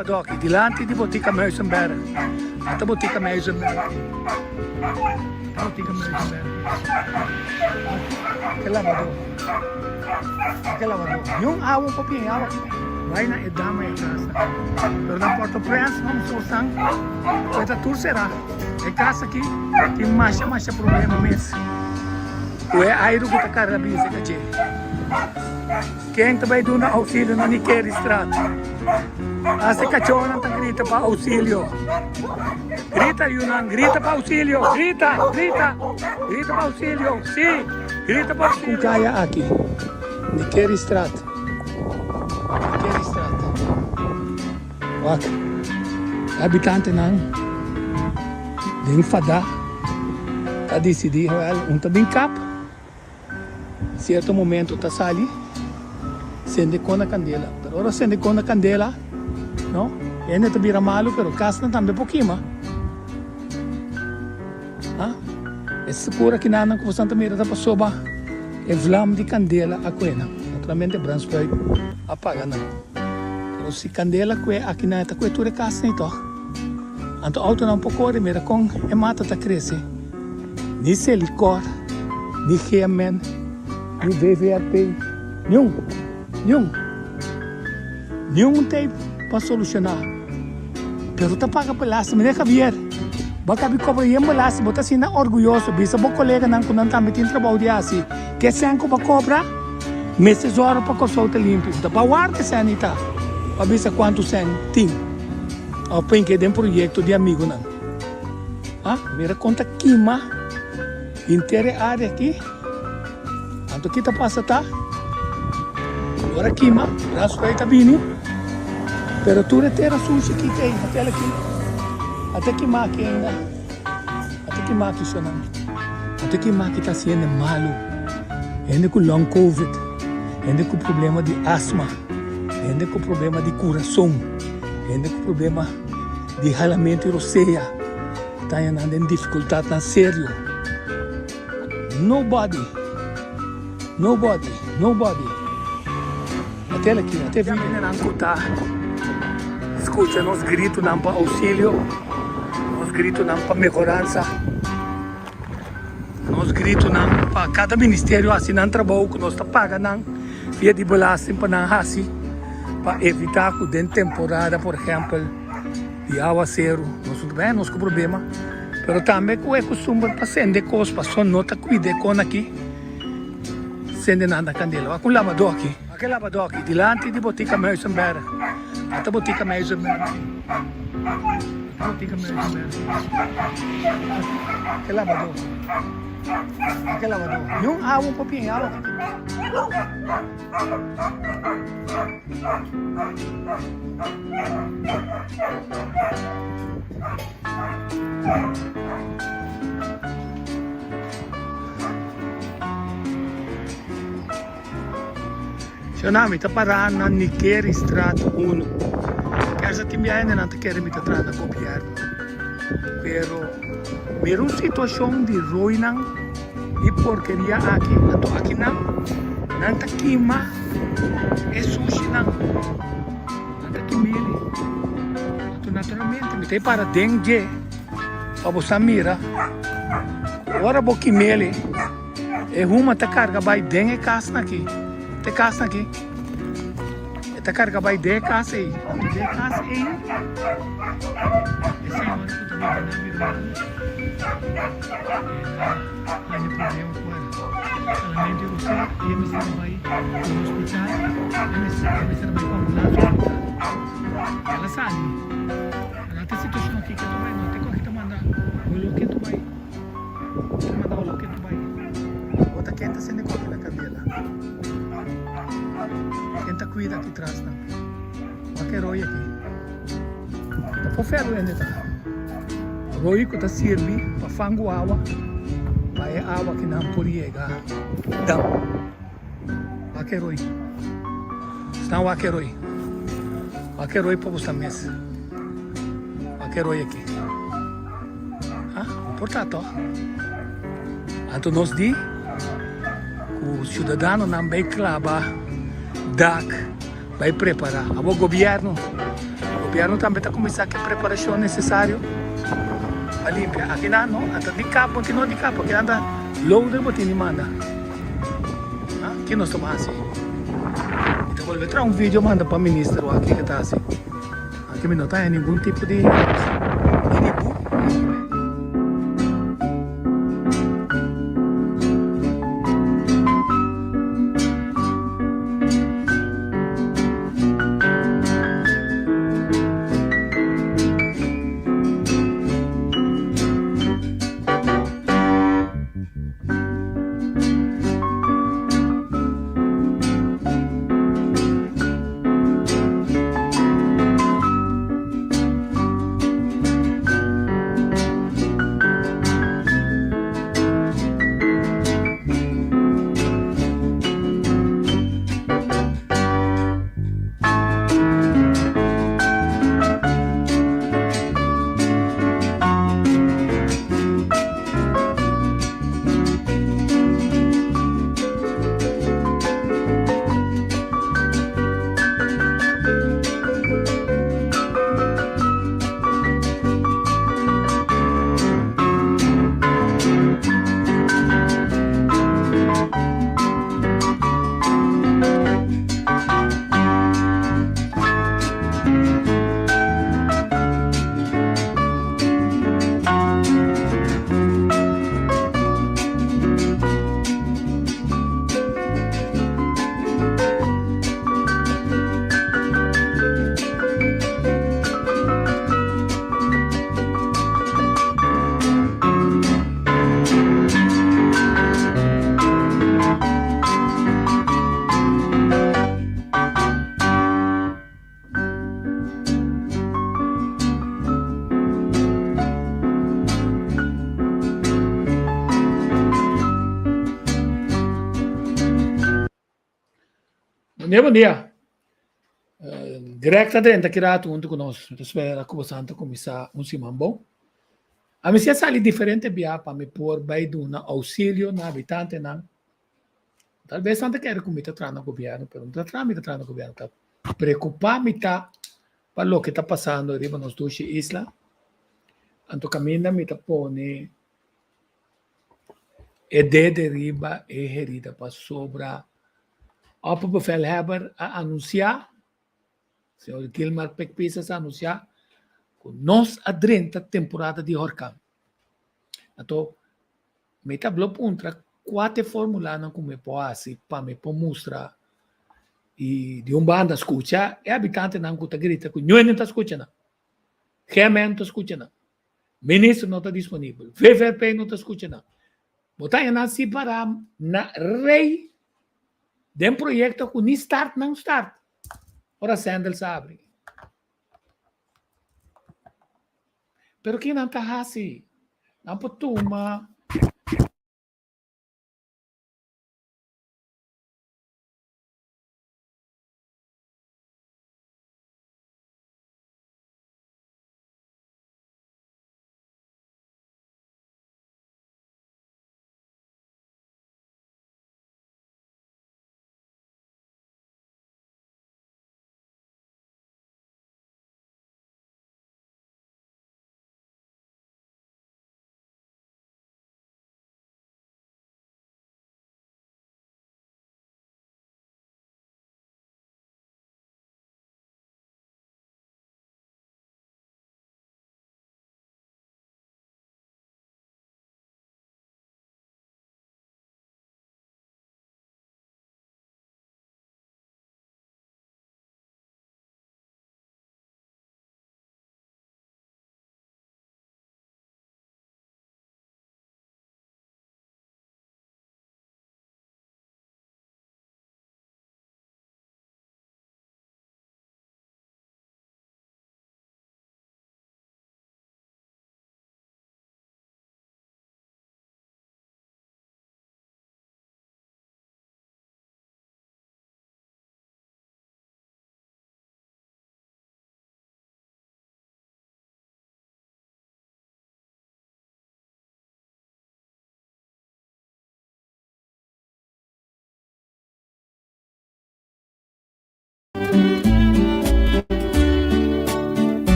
Labadó aki dilanti di Botica Muizenberg. Ata Botica Muizenberg ei. Ata Botica Muizenberg ei. Aki e labadó. Aki e labadó. Niun awa por bien awa aki. Bai na e dama ei atras nan. Pero na Port-au-Prince no mi san ku e ta tur será. E kas aki tin masha masha problema mes ku e airu ku ta karga bisa kaché. Ken ta bai duna ousilio na Nikeristraat? Hasta e kachónan ta grita pa ousilio. Grita yunan, grita pa ousilio, grita, grita, grita pa ousilio, sí, grita pa ousilio. Un kaya aki, Nikeristraat, Nikeristraat. Wak, e habitantenan den fadá ta disidí, wèl, un ta bin kap. Cierto momento ta sali sende con na candela, pero ora sende con na candela no hende ta bira malo pero casnan tambe por kima. Ha e secura kinanan cu bosan ta mira ta pasobra e vlam di candela a cue nan. Naturalmente brandspui a paga nan, pero si candela cue akinan e ta cue tur e casnan y toch. Anto autonan por core mira con e mata ta crece. Ni Selikor, ni GMN, ni VVRP, niun, niun, niun ta ei pa solushoná. Pero ta paga belasting. Meneer Javier, bo a kabi kobra yen belasting, bo ta asina orguyoso. Bisa bo koleganan ku nan tambe tin trabou di hasi. Ke sèn ku bo a kobra mester zòrg pa Kòrsou ta limpi. Bo ta pa warda e sèn ei ta pa bisa kuantu sèn tin òf pa ink'e den proyekto di amigunan. A mira kon ta kima henter e área aki. Anto ki ta pasa ta, ora kima, brasfui ta bini, pero tur e tera sushi aki ta ei, atel aki, ata kima aki ainda, ata kima aki shonan, ata kima aki ta hasi hende malu, hende ku long covid, hende ku problema di asma, hende ku problema di kurason, hende ku problema. Di halamentu i rosea ta haña nan den difikultatnan serio. Nobody, nobody, nobody. Ate el aki, ate video. Hendenan ku ta skucha nos gritunan pa ousilio, nos gritunan pa mehoransa, nos gritunan pa kada ministerio hasi nan trabou ku nos ta paga nan via di belasting pa nan hasi. Pa evita cu den temporada por ehempel di awaceru nos no ta bay nos cu problema pero tambe cu e costumber pa sende cos paso no ta cuida e con aki sende nan na candela wak un labado aki wak e labado aki dilanti di botica Muizenberg ata botica Muizenberg aki ata botica Muizenberg aki e labado wak e labado niun awa por pin awa aki. Shona mi ta para na Nikeristraat uno. Kersa tin biaha hende nan ta kere mi ta traha na gobierno. Pero mira un situacion di rooinan. E porkeria aki anto akinan nan ta kima e sushinan nan ta kimeli anto naturalmente mi ta e para den dje pa bo sa mira ora bo kimeli e huma ta karga bai den e kasnan aki te kasnan aki e ta karga bai den e kas ei anto den e kas ei e señora ku ta biba na bira malu. Haña problema ku el. Solamente José i e mester a bai ku hospital, e mester e mester a bai ku ambulans hospital. El a sali. Pero ata e situashon aki ke ta bai no te ku aki ta manda holó ken ta bai. Ta manda holó ken ta bai. Bo ta ken ta sende ku aki na kandela. Ken ta kuida aki tras nan. Wak e roi aki. Ta por fèru hende ta. Roi ku ta sirbi pa fangu awa pa e awa ki nan por yega dam. Wak e roi. Stan wak e roi. Wak e roi pa bo sa mes. Wak e roi aki. Ha? No por ta tòg. Anto nos di ku siudadanonan bai klaba dak. Bai prepara. Abo gobierno. Gobierno tambe ta cuminsa cu e preparacion necesario pa limpia. Akinan no, ata di kap bo tin no di kap, akinan ta loader bo tin di manda. Ha, ki nos ta haci? Mi ta bolbe traha un video manda pa minister wak kiko ta haci. Aki mi no ta haña ningun tipo di di bu. Bon dia, bon dia. Direct ta drenta ki rato hunto ku nos. Mi ta spera ku boso ta kuminsá un siman bon. Ami si a sali diferente bia pa mi por bai duna ousilio na habitantenan. Tal bes nan ta kere ku mi ta traha na gobièrnu, pero no ta traha mi ta traha na gobièrnu. Ta preokupá mi ta pa loke ta pasando riba nos dushi isla. Anto kaminda mi ta pone e dede riba e herida pasobra Opperbevelhebber a anunsiá, señor Gilmar Pik Pisas a anunsiá ku nos a drenta temporada di horkan. Anto mi ta blo puntra kua ta e formulanan ku mi por hasi pa mi por mustra i di un banda skucha e habitantenan ku ta grita ku ñuenen ta skucha nan, GMN ta skucha nan, minister no ta disponibel, VVRP no ta skucha nan. Bo ta haña nan si pará na rei den proyekto ku ni start nan start ora Sandals a abri. Pero ke nan ta hasi? Nan por tuma.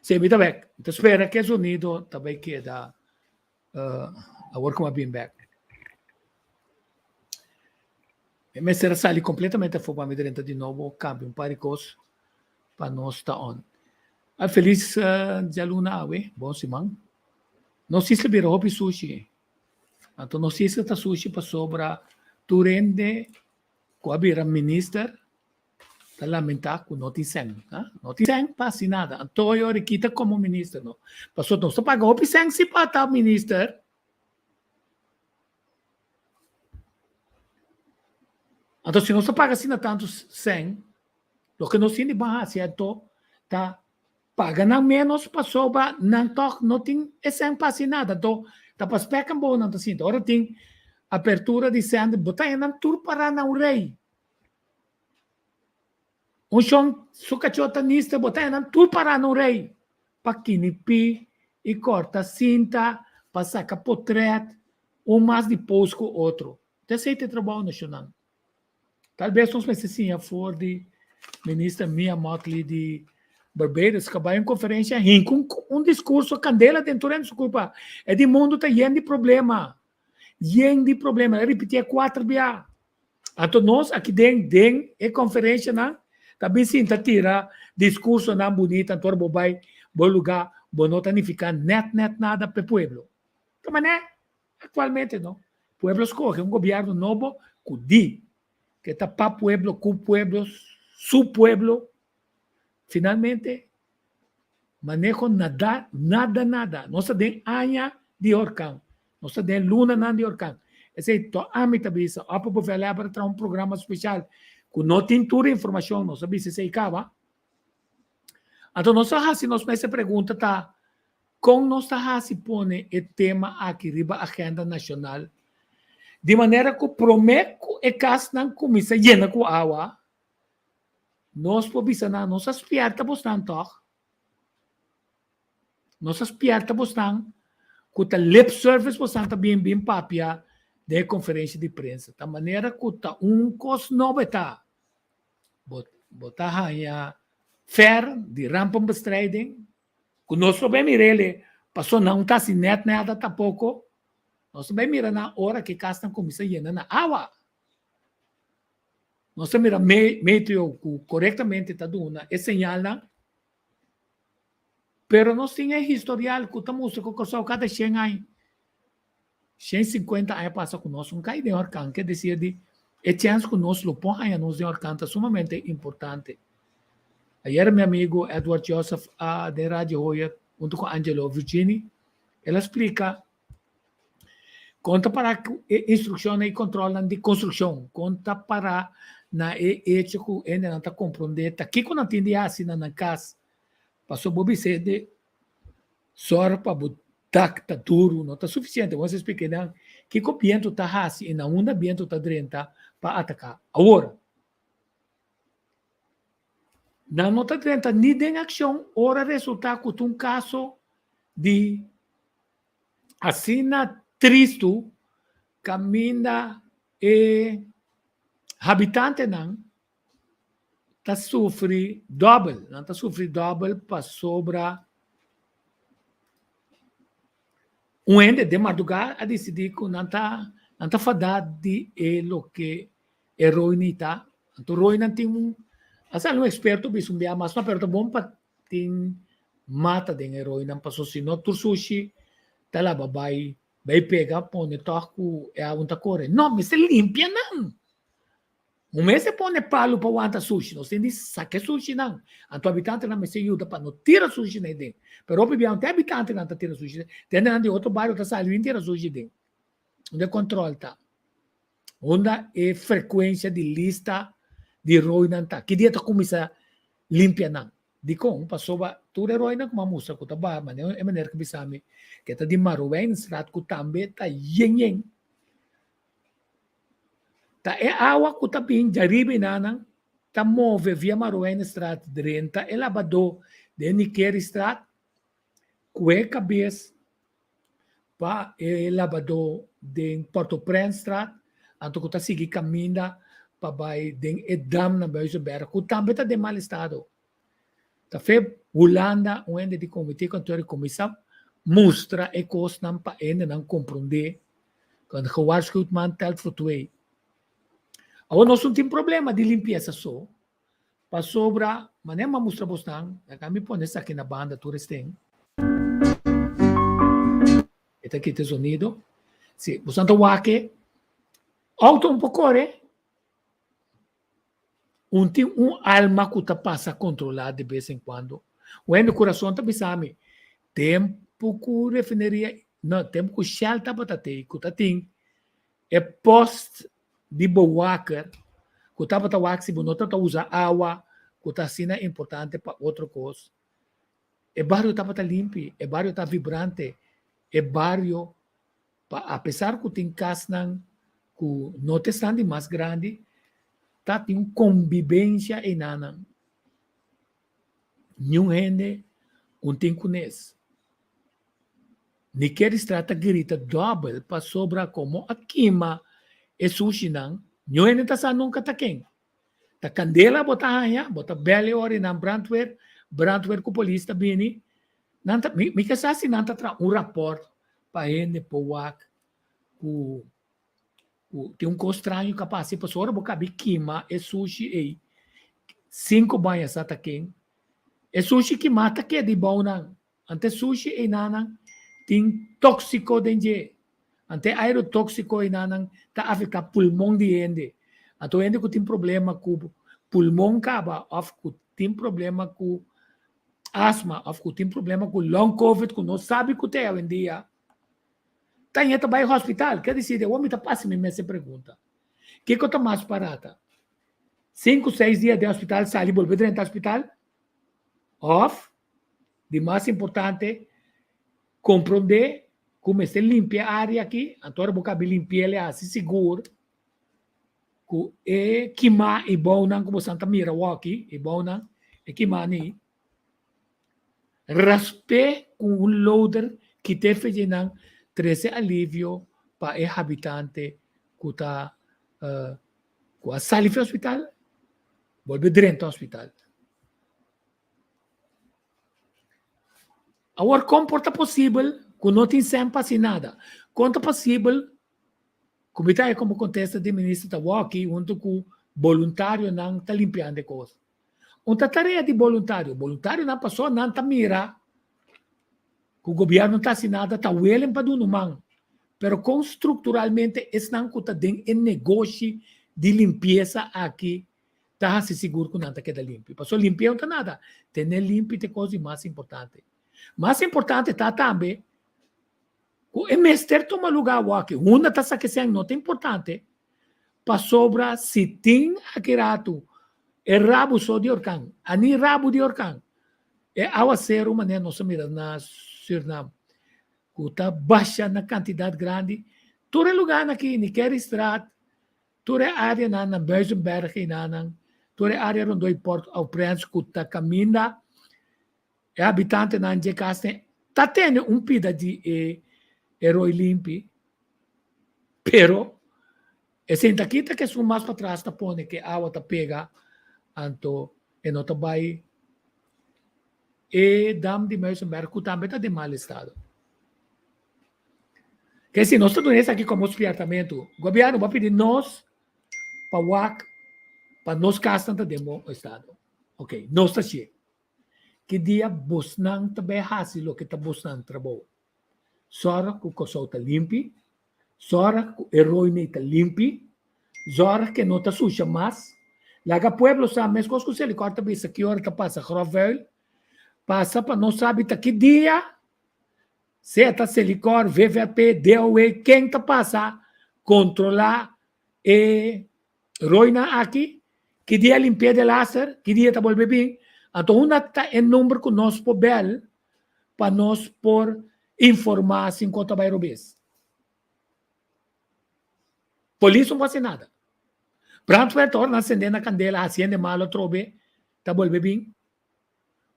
Sí, mi ta bek. Mi ta spera ku e zonido ta bai keda awor ku mi a bin bek. Mi mester a sali kompletamente afó pa mi drenta di nobo, kambia un par di kos pa nos ta on. A felis djaluna awe, bon siman. Nos isla bira hopi sushi. Anto nos isla ta sushi pasobra tur hende ku a bira minister ta lamentá ku no tin sèn. No tin sèn pa hasi nada. Anto e ora kita komo minister no. Pasobra nos ta paga hopi sèn si pa ta minister. Anto si nos ta paga asina tantu sèn, loke nos tin di ban hasi anto ta paga nan ménos pasobra nan tòg no tin e sèn pa hasi nada. Anto ta pa spèk en bou nan ta sinta. Ora tin apertura di sèn bo ta haña nan tur pará na un rei. Un shon su kachó ta nista bo ta haña nan tur pará na un rei pa kinipí i kòrta sinta pa saka potrèt un mas di pos ku otro. Ta esei ta e trabou nashonal. Tal bes nos mester siña for di Minister Mia Mottley di Barbados ku a bai un konferensha hinka un diskurso kandela den tur hende su kulpa. E di mundu ta yen di problema. Yen di problema. El a ripitié kuater bia. Anto nos aki den den e konferenshanan ta bin sinta tira diskursonan bunita anto ora bo bai bo lugá bo no ta nifiká nèt nèt nada p'e pueblo. Ta manera aktualmente no. Pueblo skohe un gobièrnu nobo ku di ke ta pa pueblo, ku pueblo, su pueblo. Finalmente Maneho nada, nada, nada. Nos ta den aña di horkan. Nos ta den lunanan di horkan. Esei to ami ta bisa. Opa Bevelhebber a traha un programa spesial ku no tin tur informashon. Nos a bisa esei kaba. Anto nos a hasi nos mes e pregunta ta, kon nos ta hasi pone e tema aki riba agenda nashonal di manera ku promé ku e kasnan kuminsá yena ku awa, Nos por bisa nan, nos a spierta bosnan tòg? Nos a spierta bosnan ku ta lip service bosnan ta bin bin papia den e konferensha di prensa. Ta manera ku ta un kos nobo e ta. Bo bo ta haña fèr di rampenbestrijding ku nos lo bai mira el'e paso nan ta hasi nèt nada tampoko. Nos ta bai mira nan ora ku e kasnan kuminsá yena na awa. Nos ta mira meteo ku korektamente ta duna e señalnan, pero nos tin e historial ku ta mustra ku Kòrsou kada shen aña, 150 aña pasa ku nos un kai den orkan, ke desir di e chèns ku nos lo por haña nos den orkan ta sumamente importante. Ayer mi amigu Edward Joseph a den Radio Hoyer huntu ku Angelo Virgini, el a splika Kon ta para ku e instrukshonnan i kòntròlnan di konstrukshon? Kon ta para na e echo ku hendenan ta komprondé ta kiko nan tin di hasi na nan kas? Pasobra bo bisa hende sòru pa bo dak ta duru no ta sufisiente. Bo mester splika nan kiko bientu ta hasi i na unda bientu ta drenta pa ataká. Awor, nan no ta drenta ni den akshon ora resultá ku ta un kaso di Asina tristu kaminda e habitantenan ta sufri dòbel. Nan ta sufri dòbel pasobra un hende den mardugá a disidí ku nan ta nan ta fadá di e loke e roini ta. Anto roinan tin un a sali un eksperto bisa un bia mas no pero ta bon pa Tin mata den e roinan paso si no tur sushi ta laba bai bai pega pone tog ku e awa ta kore. No, mester limpia nan. Un mester pone palu pa wanta sushi. Nos tin di saka e sushinan. Anto habitantenan mester yuda pa no tira sushi na e den. Pero hopi bia no tin habitantenan ta tira sushi den. Tendenan di otro bario ta sali bin tira sushi den. Unda e control ta? Unda e frecuencia di lista di roinan ta? Ki dia ta cuminsa limpia nan? Dicon? Pasobra tur e roinan cu mi a mustra cu ta baha, manera e meneer cu bisa mi cu e ta di Marowijnstraat cu tambe ta yen yen. Ta e awa cu ta bin djariba enanan ta move via Marowijnstraat drenta e labadó den Nikeristraat cu e cabes pa e labadó den Port-au-Prince-straat, anto ku ta sigui kaminda pa bai den e dam na Muizenberg, ku tambe ta den mal estado. Ta fe Hulanda un hende di comité kantoor a cuminsa mustra e cosnan pa hendenan comprende cu een gewaarschuwd man telt voor twee. Awor nos no tin problema di limpieza so, pasobra manera mi a mustra bosnan, laga mi pone esaki na banda tur esten. E ta kita e zonido. Si, bosnan ta wak e auto un por core. Un tin un alma ku ta pasa kontrolá de bes en kuando. Un hende kurason ta bisa mi, tempu ku refineria, no, tempu ku Shell tabata tei, ku ta tin e post di bewaker ku tabata wak si bo no ta ta usa awa ku ta asina importante pa otro kos. E bario tabata limpi, e bario ta vibrante, e bario Pa apesar ku tin kasnan ku no ta esnan di mas grandi, ta tin un kombibensha einanan. Niun hende un tin kunes. Ni Keristra ta grita dòbel pasobra komo a kima e sushinan, niun hende ta sa nunka ta ken. Ta kandela bo ta haña, bo ta bel e ora nan brandweer, brandweer ku polis ta bini. Nan ta, mi, mi ke sa si nan ta traha un rapòrt pa hende por wak ku ku tin un kos straño ku a pasa pasobra ora bo kabi kima e sushi ei sin ku baña sa ta ken, e sushi kimá ta keda ibou nan. Ante sushi einanan tin tóksiko den dje. Ante aire tóksiko einanan ta afektá pulmon di hende. Anto hende ku tin problema ku pulmon kaba òf ku tin problema ku asma òf ku tin problema ku long covid ku no sabi ku ta awendia, ta yeta bai hospital. Ke disidi awor mi ta pasa mi mes e pregunta, kiko ta mas barata? Sinku seis dia den hospital sali bolbe drenta hospital òf Di mas importante, komprondé ku mester limpia e área aki, anto ora bo kabi limpi'el e hasi sigur ku e kimá i bounan ku bosan ta mira awor-aki, e bounan, e kimá ni, rasp'é ku un loader, kit'é fe dje nan, trese alivio pa e habitante ku ta ku a sali for hospital, bolbe drenta hospital. Awor kon por ta posibel ku no tin sèn pa hasi nada? Kon ta posibel ku mi ta haña komo kontesta di minister ta wòki huntu ku boluntarionan ta limpiando e kos? Un ta tarea di boluntario. Boluntarionan pasobra nan ta mira ku gobièrnu ta hasi nada ta welen pa duna un man. Pero kon strukturalmente esnan ku ta den e negoshi di limpiesa aki ta hasi sigur ku nan ta keda limpi. Pasobra limpia no ta nada, tene limpi ta e kos di mas importante. Mas importante ta tambe ku e mester tuma lugá awor-aki. Unda ta sa kesei no ta importante, pasobra si tin aki ratu e rabu so di orkan, a ni rabu di orkan, e awaseru manera nos a mira na Surinam ku ta basha na kantidat grandi, tur e lugánan aki, Nikeriestraat, Tur e áreanan na Muizenberg einanan, tur e área rondó di Port-au-Prince ku ta kaminda e habitantenan dje kas ten ta tene un pida di e heroi limpi, pero e sinta kita ku esun mas patras ta pone ku e awa ta pega anto e no ta bai e dam di Muizenberg ku tambe ta den mal estado. Ke si nos ta duna esaki komo spièrtamentu, gobièrnu bo a pidi nos pa wak pa nos kasnan ta den bon estado. Ok, nos ta hasié. Ki dia bosnan ta bai hasi loke ta bosnan trabou? Sòrg ku Kòrsou ta limpi, sòrg ku e roinei ta limpi, sòrg ke no ta susha mas. Laga pueblo sa meskos ku Selikor ta bisa ki ora ta pasa gròfvuil, pasa pa nos sabi ta ki dia Sea ta Selikor, VVAP, DOW, ken ta pasa kontrolá e roinan aki, ki dia limpi'é de laser, ki dia ta bolbe bin, anto unda ta e number ku nos por bèl pa nos por informá sin ku ta bai robes. Polis no por hasi nada. Brandweer ta ora nan sendé na kandela hasi hende malo atrobe ta bolbe bin.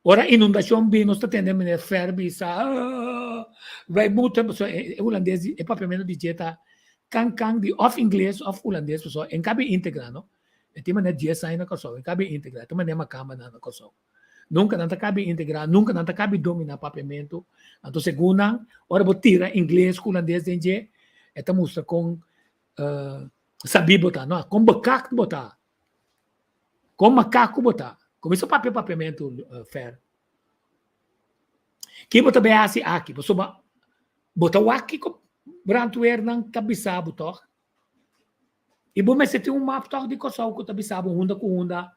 Ora inundacion bin nos ta tende meneer Fer bisa, ah, wij moeten, pasobra e hulandes di, e papiamento di dje ta kan kan di of ingles of hulandes, pasobra e no kabi integra no. E tin manera dies aña na Kòrsou, e no kabi integra, e ta manera makamba nan na Kòrsou. Nunka nan ta kabi integrá, nunka nan ta kabi dominá papiamentu. Anto segun nan, ora bo tira ingles ku hulandes den dje, e ta mustra kon sabí bo ta, no, kon bekakt bo ta, kon makaku bo ta. Kuminsá papia papiamentu Fer. Ki bo ta bay hasi aki? Pasobra bo ta wak kiko brandweernan ta bisa bo tòg? I bo mester tin un map tòg di Kòrsou ku ta bisa bo hunda ku hunda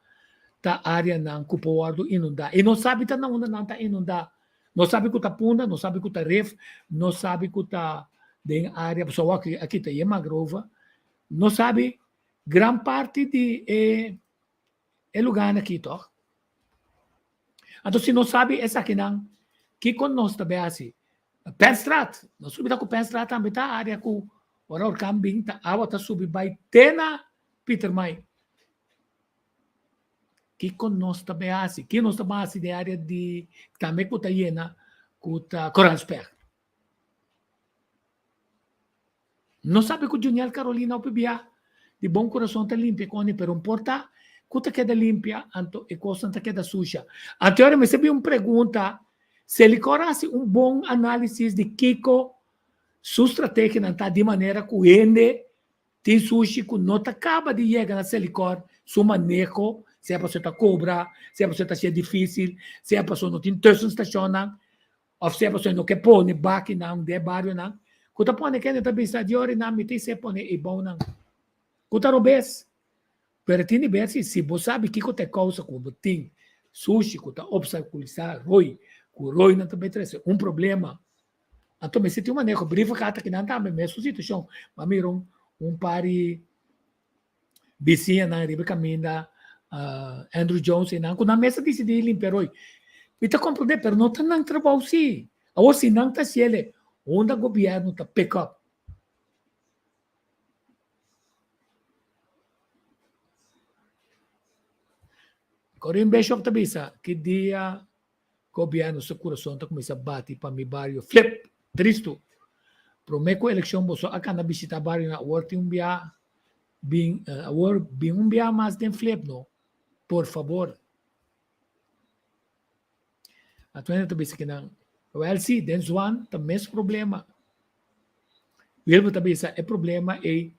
ta áreanan ku por wòrdu inundá. I no sabi ta na unda nan ta inundá. No sabi ku ta Punda, no sabi ku ta Rif, no sabi ku ta den área, pasobra awor aki ta yen mangrove. No sabi gran parti di e e lugánan aki tòg. Anto si nos sabi esakinan, kiko nos ta bay hasi? Penstraat, nos subi ta ku Penstraat tambe ta área ku ora orkan bin ta awa ta subi bay te na Pietermaai. Kiko nos ta bay hasi? Ki nos ta bay hasi den área di tambe ku ta yena ku ta Koransberg? No sabi ku Juniel Carolina hopi bia di bon kurason ta limpia koni pero un por ta ku ta keda limpia anto e kosnan ta keda susha. Anto ora mester bin un pregunta Selikor a hasi un bon analisis di kiko su strategianan ta di manera ku hende tin sushi ku no ta kaba di yega na Selikor su maneho sea pasobra ta kobra sea pasobra ta hasié difisil sea pasobra no tin tussenstationnan Of sea pasobra no ke pone bakinan den barionan, ku ta pone kende ta bisa di ora nan mi tin se pone e bounan. Ku ta robes. Pero tin di ber si si bo sabi kiko ta e kousa ku bo tin sushi ku ta obstakulisá roi, ku roinan ta bai trese un problema. Anto mester tin un maneho. Brievengat akinan tambe mesun situashon. Bo a mira un par di bisiñanan riba e kaminda Andrew Jones i nan ku nan mes a disidí limpia roi. Mi ta komprendé pero no ta nan trabou sí. Awor si nan ta hasiel unda gobièrnu ta pick up? Corinne Bishop ta bisa ki dia Gobièrnu su kurason ta kuminsá bati pa mi bario flip! Tristu! Promé ku elekshon boso a kanda bishitá barionan awor tin un bia bin awor bin un bia mas den flip no por fabor. Atuende ta bisa kinan wèl si den Zwaan ta mes problema. Wilbur ta bisa e problema ei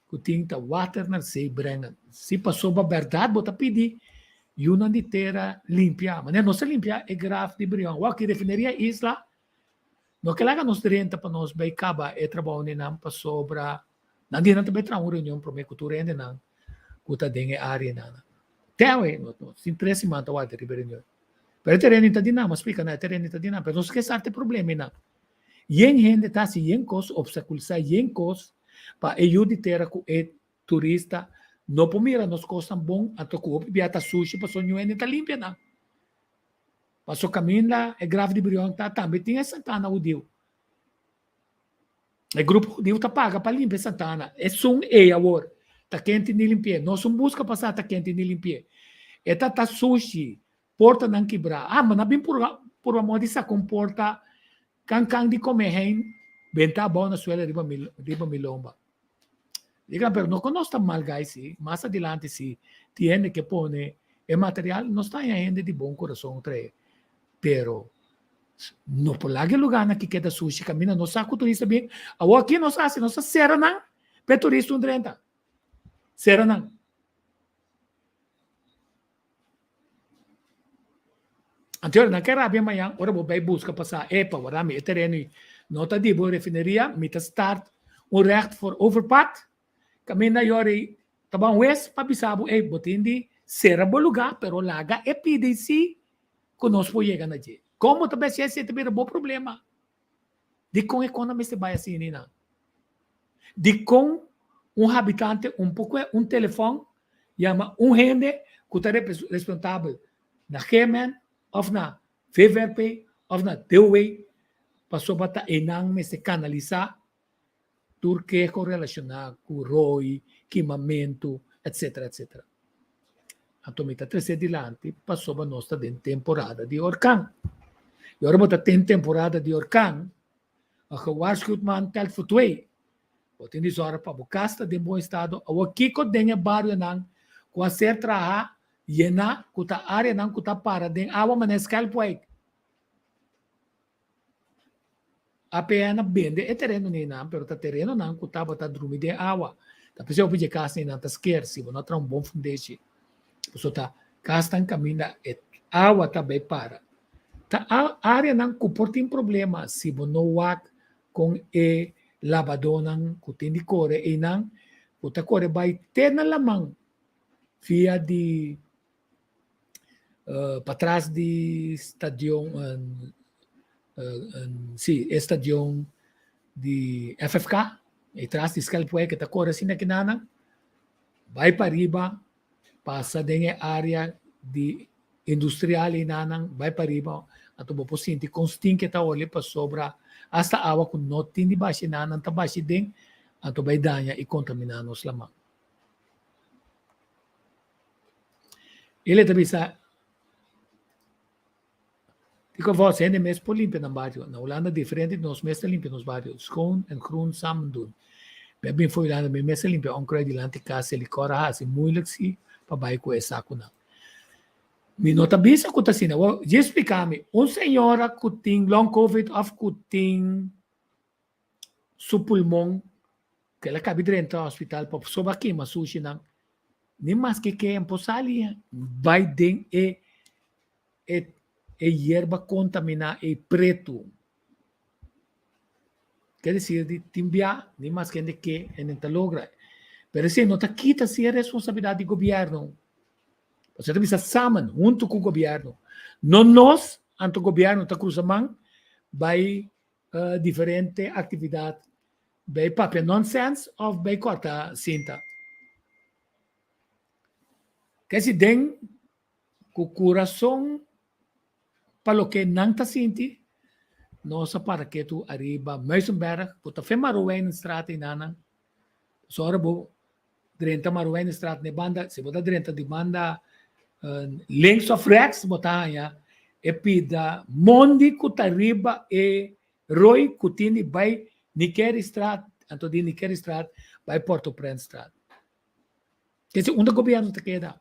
ku tin ta water naar zee brengen. Si pasobra bèrdat bo ta pidi yunan di tera limpia. Manera nos a limpia e graf di Brion. Wak ki refineria Isla no ke laga nos drenta pa nos bai kaba e trabou nenan pasobra nan di nan ta bai traha un reunion prome ku tur hendenan ku ta den e areanan. Te awe nos tin tres siman ta warda riba e reunion. Pero e tereno ta di nan, mi a splika nan e tereno ta di nan pero nos ke sa te problemanan. Yen hende ta hasi yen kos, obstakulisá yen kos pa e yu di tera ku e turista no por mira nos kosnan bon anto ku hopi bia ta sushi pasobra niun hende ta limpia nan. Paso kaminda e graf di Brion ta tambe tin e santana hudiu. E grupo hudiu ta paga pa limpia e santana. Esun ei awor ta ken tin di limpi'é. Nos un buska pa sa ta ken tin di limpi'é. E ta ta sushi. Portanan kibrá. Ah, ma nan bin purba purba moda di saka un porta kan kan di kome hein benta abou na suela riba mi riba mi lomba. Diga, pero no ku nos ta mal gai si, mas adilanti si tin hende ke pone e material, nos ta haña hende di bon kurason trae. Pero no por laga e lugarnan ki keda sushi kaminda nos sa ku turista bin. Awor ki nos hasi? Nos ta sera nan pa e turista un drenta. Sera nan. Anto nan ke rabia mañan ora bo bai buska pa sa, epa, wara mi e tereno ei no ta di bo refineria, mi ta start un recht voor overpad, kaminda yori ta ban hues pa bisa bo, ey, bo tin di sera bo luga, pero laga e PDC ku nos por yega na dje. Kon bo ta bai hasi esei ta bira bo problema. Dikon e kos mester bai asina nan? Dikon un habitante un por kue un telefòn yama un hende ku ta respontabel na GMN òf na VVRP òf na DOW pasobra ta einan mester kanalisá tur keho relashoná ku roi, kimamentu, etsetera etsetera. Anto mi ta trese dilanti pasobra nos ta den temporada di orkan. I ora bo ta den temporada di orkan, een gewaarschuwd man telt voor twee. Bo tin di zòrg pa bo kas ta den bon estado. Awor kiko den e barionan ku a ser trahá? Yená ku ta áreanan ku ta para den awa manera Schelpwijk. APN a bende e tereno neinan, pero ta terenonan ku tabata drumi den awa. Ta p'esei hopi dje kas neinan ta sker si bo no traha un bon fundeshi. Pasobra ta kasnan kaminda e awa ta bai para. Ta áreanan ku por tin problema si bo no wak kon e labadónan ku tin di kore einan ku ta kore bai te na laman via di patras di stadion si e stadion di FFK e tras di Schelpwijk ke ta kore asina kinanan bai pariba pasa den e area di industrial einanan bai pariba anto bo por sinti kon stinki e ta oli pasobra asta awa ku no tin di bashi einanan ta bashi den anto bai daña i kontamina nos laman. Ele ta bisa, Dikon vos hende mes por limpia nan bario? Na Hulanda diferente di nos mes ta limpia nos bario, schoon en groen samen doen. Mi a bin for Hulanda mi mes ta limpia onkruid dilanti kas, selikor a hasi moeilijk si pa bai ku e sakunan. Mi no ta bisa ku ta asina. Awor, dje splika mi, un señora ku tin long covid òf ku tin su pulmon ku el a kabi drenta hospital pa soba kima sushinan, ni maske ke en por sali bai den e e e yerba kontaminá ei pretu. Ke desir di tin bia ni maske hende ke hende ta logra. Pero esei no ta kita si e responsabilidat di gobièrnu. Pasobra ta bisa samen, huntu ku gobièrnu. No nos, anto gobièrnu ta krusa man bai diferente actividad bay papia nonsense of bay corta cinta. Kesi den cu curason pa loke nan ta sinti, nos a para ketu ariba Muizenberg, cu ta fe Marowijnenstraat einanan. So ora bo drenta Marowijnenstraat n'e banda, si bo ta drenta di banda links of rechts bo ta haña e pida mondi ku ta riba e roi ku tin di bai Nikeristraat, anto di Nikeristraat bai Port-au-Princestraat. Kese unda gobièrnu ta keda?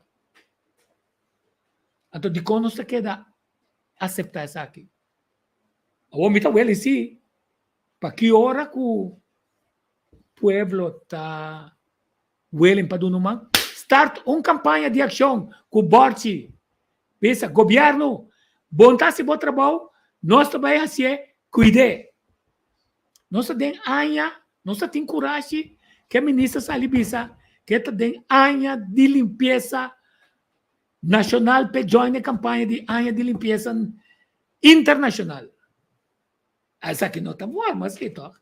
Anto dikon nos ta keda aseptá esaki? Awor mi ta weli si, pa ki ora ku Pueblo ta willing pa duna un man? Start un campaña di accion cu borchi. Bisa gobierno, bon ta haci bo trabou, nos ta bay hacié, cuid'é. Nos ta den aña, nos ta tin curashi ke minister sali bisa ke ta den aña di limpieza nacional p'e join e campaña di aña di limpieza internacional. Esaki no ta forma así toch?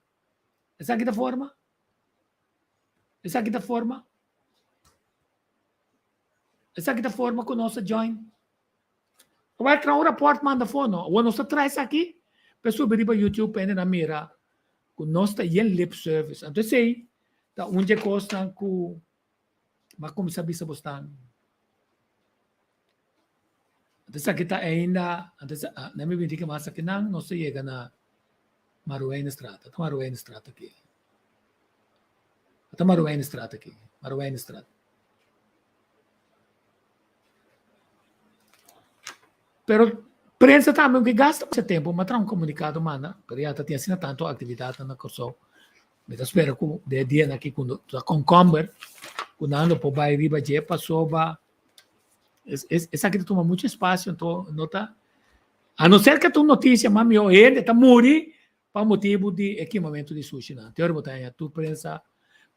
Esaki ta forma? Esaki ta forma? Esaki ta forma ku nos a join? Awor traha un raport manda afó no. Awor nos ta traha esaki pa e subi riba YouTube pa hendenan mira ku nos ta yen lip service. Anto esei ta un dje kosnan ku mi a kuminsá bisa bosnan. Anto esaki ta ainda, anto na mi binti ke mas akinan nos ta yega na Marowijnestraat. Ata Marowijnestraat aki. Ata Marowijnestraat aki. Marowijnestraat. Pero prensa tambe aunke gasta mucho tempo, ma traha un comunicado manda, pero ya ta tin asina tanto actividadnan na Kòrsou. Mi ta spera ku den e dianan aki ku ta concomber ku nan lo por bai riba dje pasobra esaki ta tuma mucho espacio anto no ta A no ser ke ta un notisia mas mihó hende ta muri pa motibu di e kimamentu di sushinan. Te ora bo ta haña tur prensa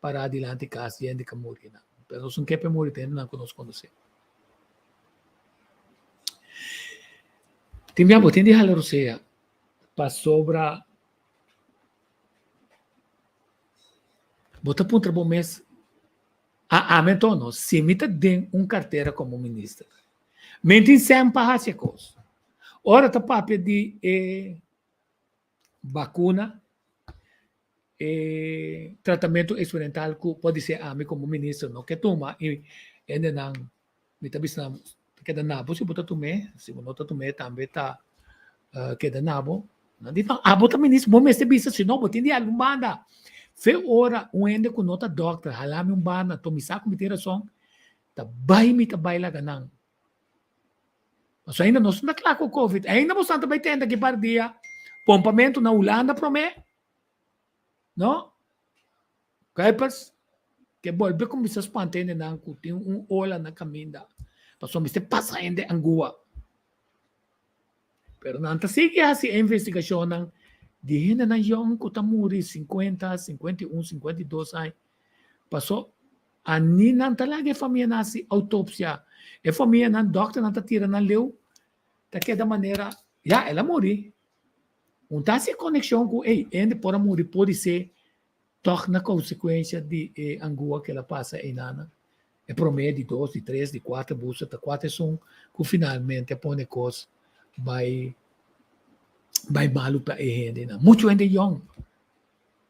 pará dilanti kas di hende ku a muri nan. Pero nos no ke pa e muri, ta hendenan ku nos konosé. Tin bia bo tin di hala rosea pasobra bo ta puntra bo mes, a ami anto no, si mi ta den un kartera komo minister, Mi tin sèn pa hasi e kos. Ora ta papia di e bakuna, e tratamentu eksperimental ku podisé ami komo minister no ke tuma i hendenan mi ta bisa nan ta keda na bo si bo ta tum'é, si bo no ta tum'é tambe ta keda na bo. Nan di no, abo ta minister bo mester bisa si no bo tin di algun banda. Fe ora un hende ku no ta dòkter hala mi un banda, anto mi sa ku mi tin rason, Ta bai mi ta bai laga nan. Pasobra ainda nos no ta kla ku covid. Ainda boso ta bai tende aki par dia pompamentu na Hulanda promé. No? Kuipers ke bolbe kuminsá spanta hendenan ku tin un ola na kaminda. Pasobra mester pasa hende angua. Pero nan ta sigui hasi e investigashonnan di hendenan yòn ku ta muri sinkuenta, 51, 52 aña. Paso a ni nan ta laga e famianan hasi outopsia. E famianan, dòkternan ta tira nan leu, ta keda manera, ya, el a muri. Un ta hasi e konekshon ku, ey, hende por a muri podisé Tòg na konsekuensia di e angua ku el a pasa einanan, e promé, di dos, di tres, di kuater booster ta kuater esun ku finalmente a pone kos bai bai malu pa e hendenan. Muchu hende yòn,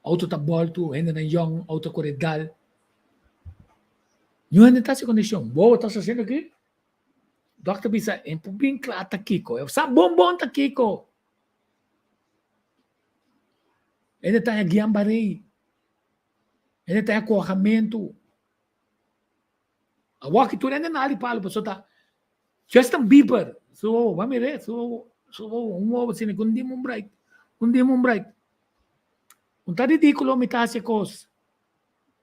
outo ta bòltu, hendenan yòn, outo a kore dal. Niun hende ta hasi kondishon. Bo ta hasiendo aki? Dòkter bisa, e por bin kla ta kiko, e sa bon bon ta kiko. Hende ta haña Guillain-Barré. Hende ta haña kohamentu. Awor ki tur hende na ali palu pasobra ta Justin Bieber su wowo, bo a mir'é? Su wowo, su wowo, un wowo asina ku un dim un break, un dim un break. Un ta ridíkulo mi ta hasi e kos.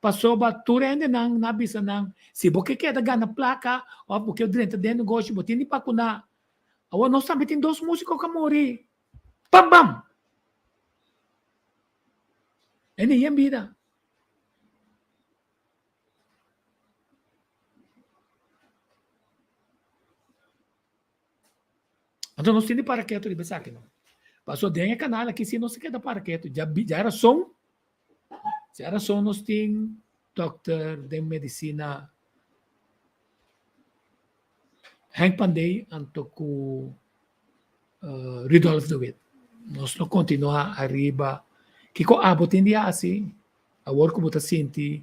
Pasobra tur hendenan na bisa nan, si bo ke keda gana plaka òf bo ke drenta den negoshi bo tin di bakuná. Awor nos tambe tin dos músiko ku a muri. Bam bam! E ni yen bida. Anto nos tin di para ketu riba esaki no. Paso den e kanal aki si nos ta keda para ketu. Dja dja rason, dja rason nos tin dokter den medisina Henk Pandey anto ku Rudolf de Wit. Nos lo kontinuá ariba kiko abo tin di hasi awor ku bo ta sinti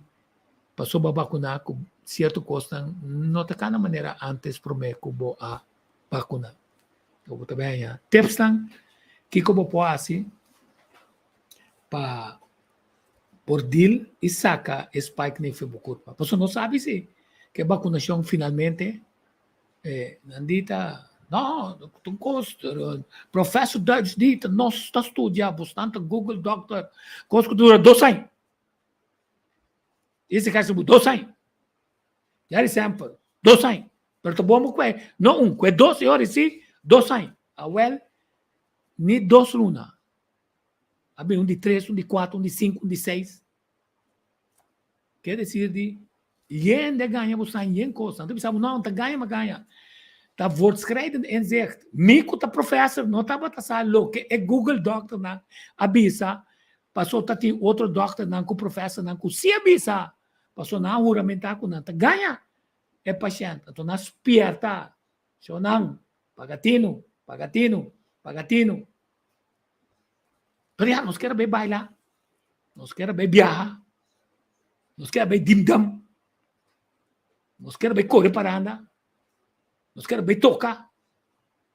pasobra bo a bakuná ku sierto kosnan no ta kana manera ántes promé ku bo a bakuná. Bo ta bai haña tipsnan kiko bo por hasi pa por deal i saka e spike nei for bo kurpa. Pasobra nos sabi si ku e bakunashon finalmente nan di ta no ta un kos professor Duits di ta nos ta studia bosnan ta google doctor kos ku dura dos aña. Esei kasi bo dos aña. Ya di semper dos aña. Pero ta bon bo kue no un kue dos i ora si dos aña. Awel ni dos luna. A bin un di tres, un di kuater, un di sinku, un di seis. Ke desir di yen de gaña bo san yen kos. Nan ta bisa bo no, ta gaña ma gaña. Ta voortschrijdend inzicht. Mi ku ta professor no tabata sa loke e Google dokternan a bisa paso ta tin otro dokternan ku professornan ku si a bisa paso nan a huramentá ku nan ta gaña e pashènt. Anto nan spierta shownan paga tinu, paga tinu, paga tinu. Pero ya, nos kier a bay baila, nos kier a bay biaha, nos kier a bay dimdam, nos kier a bay kore paranda, nos kier a bay toka,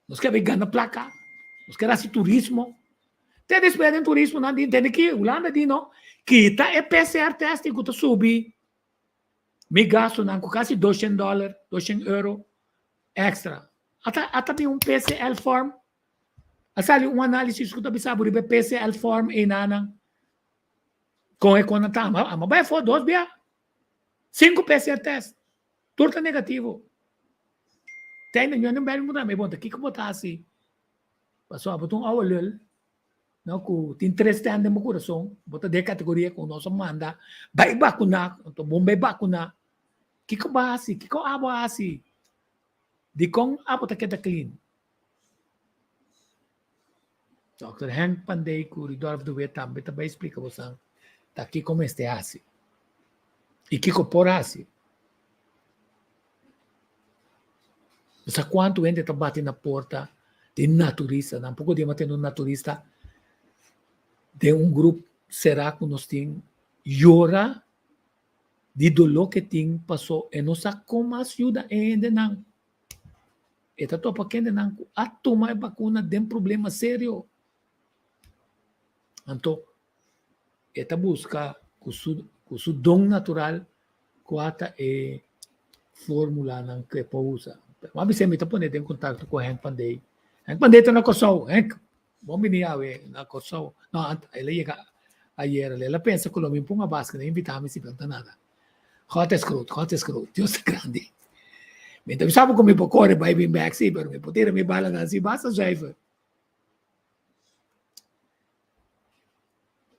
nos kier a bay gana plaka, nos kier hasi turismo. Te despues den turismo nan di tende ki Hulanda di no, kita e PCR testing ku ta subi mi gastunan ku kasi 200 dollar, 200 euro extra. Ata ata bin un PCR form. A sali un análisis ku ta bisa bo riba e PCL form einanan. Kon e kon nan ta ama ama bai afó dos bia. Sinku PCR test. Tur ta negativo. Te ainda ño no bel muda mi bon ta kiko bo ta hasi? Pasobra bo ta un ouwe lul no ku tin tres tèn den bo kurason, bo ta den e kategoria ku nos a manda bai bakuná, anto bon bai bakuná. Kiko bo a hasi? Kiko abo a hasi? Dikon abo ta keda clean? Dòkter Henk Pandey ku Rudolf de Wit tambe ta bai splika bosan ta kiko mester hasi i kiko por hasi. Bo sa kuantu hende ta bati na porta di naturistanan. Poko dia mi a tende un naturista den un grup será ku nos tin yora di doló ke tin paso e no sa kon mas yuda e hendenan. E ta topa kendenan ku a tuma e bakuna den problema serio. Anto e ta buska ku su ku su don natural kua ta e formulanan ku e por usa. Pero m'a bis'é mi ta pone den kontakto ku Henk van Dijk. Henk van Dijk ta na Kòrsou. Henk, bon bini awe na Kòrsou. No, el a yega ayer. El a pensa ku lo mi pun abas ku no invitá mi si pero ta nada. God is groot, God is groot. Dios ta grandi. Mi ta bisa bo ku mi por kore bai bin bèk si, pero mi por tira mi balanan si basta zuiver.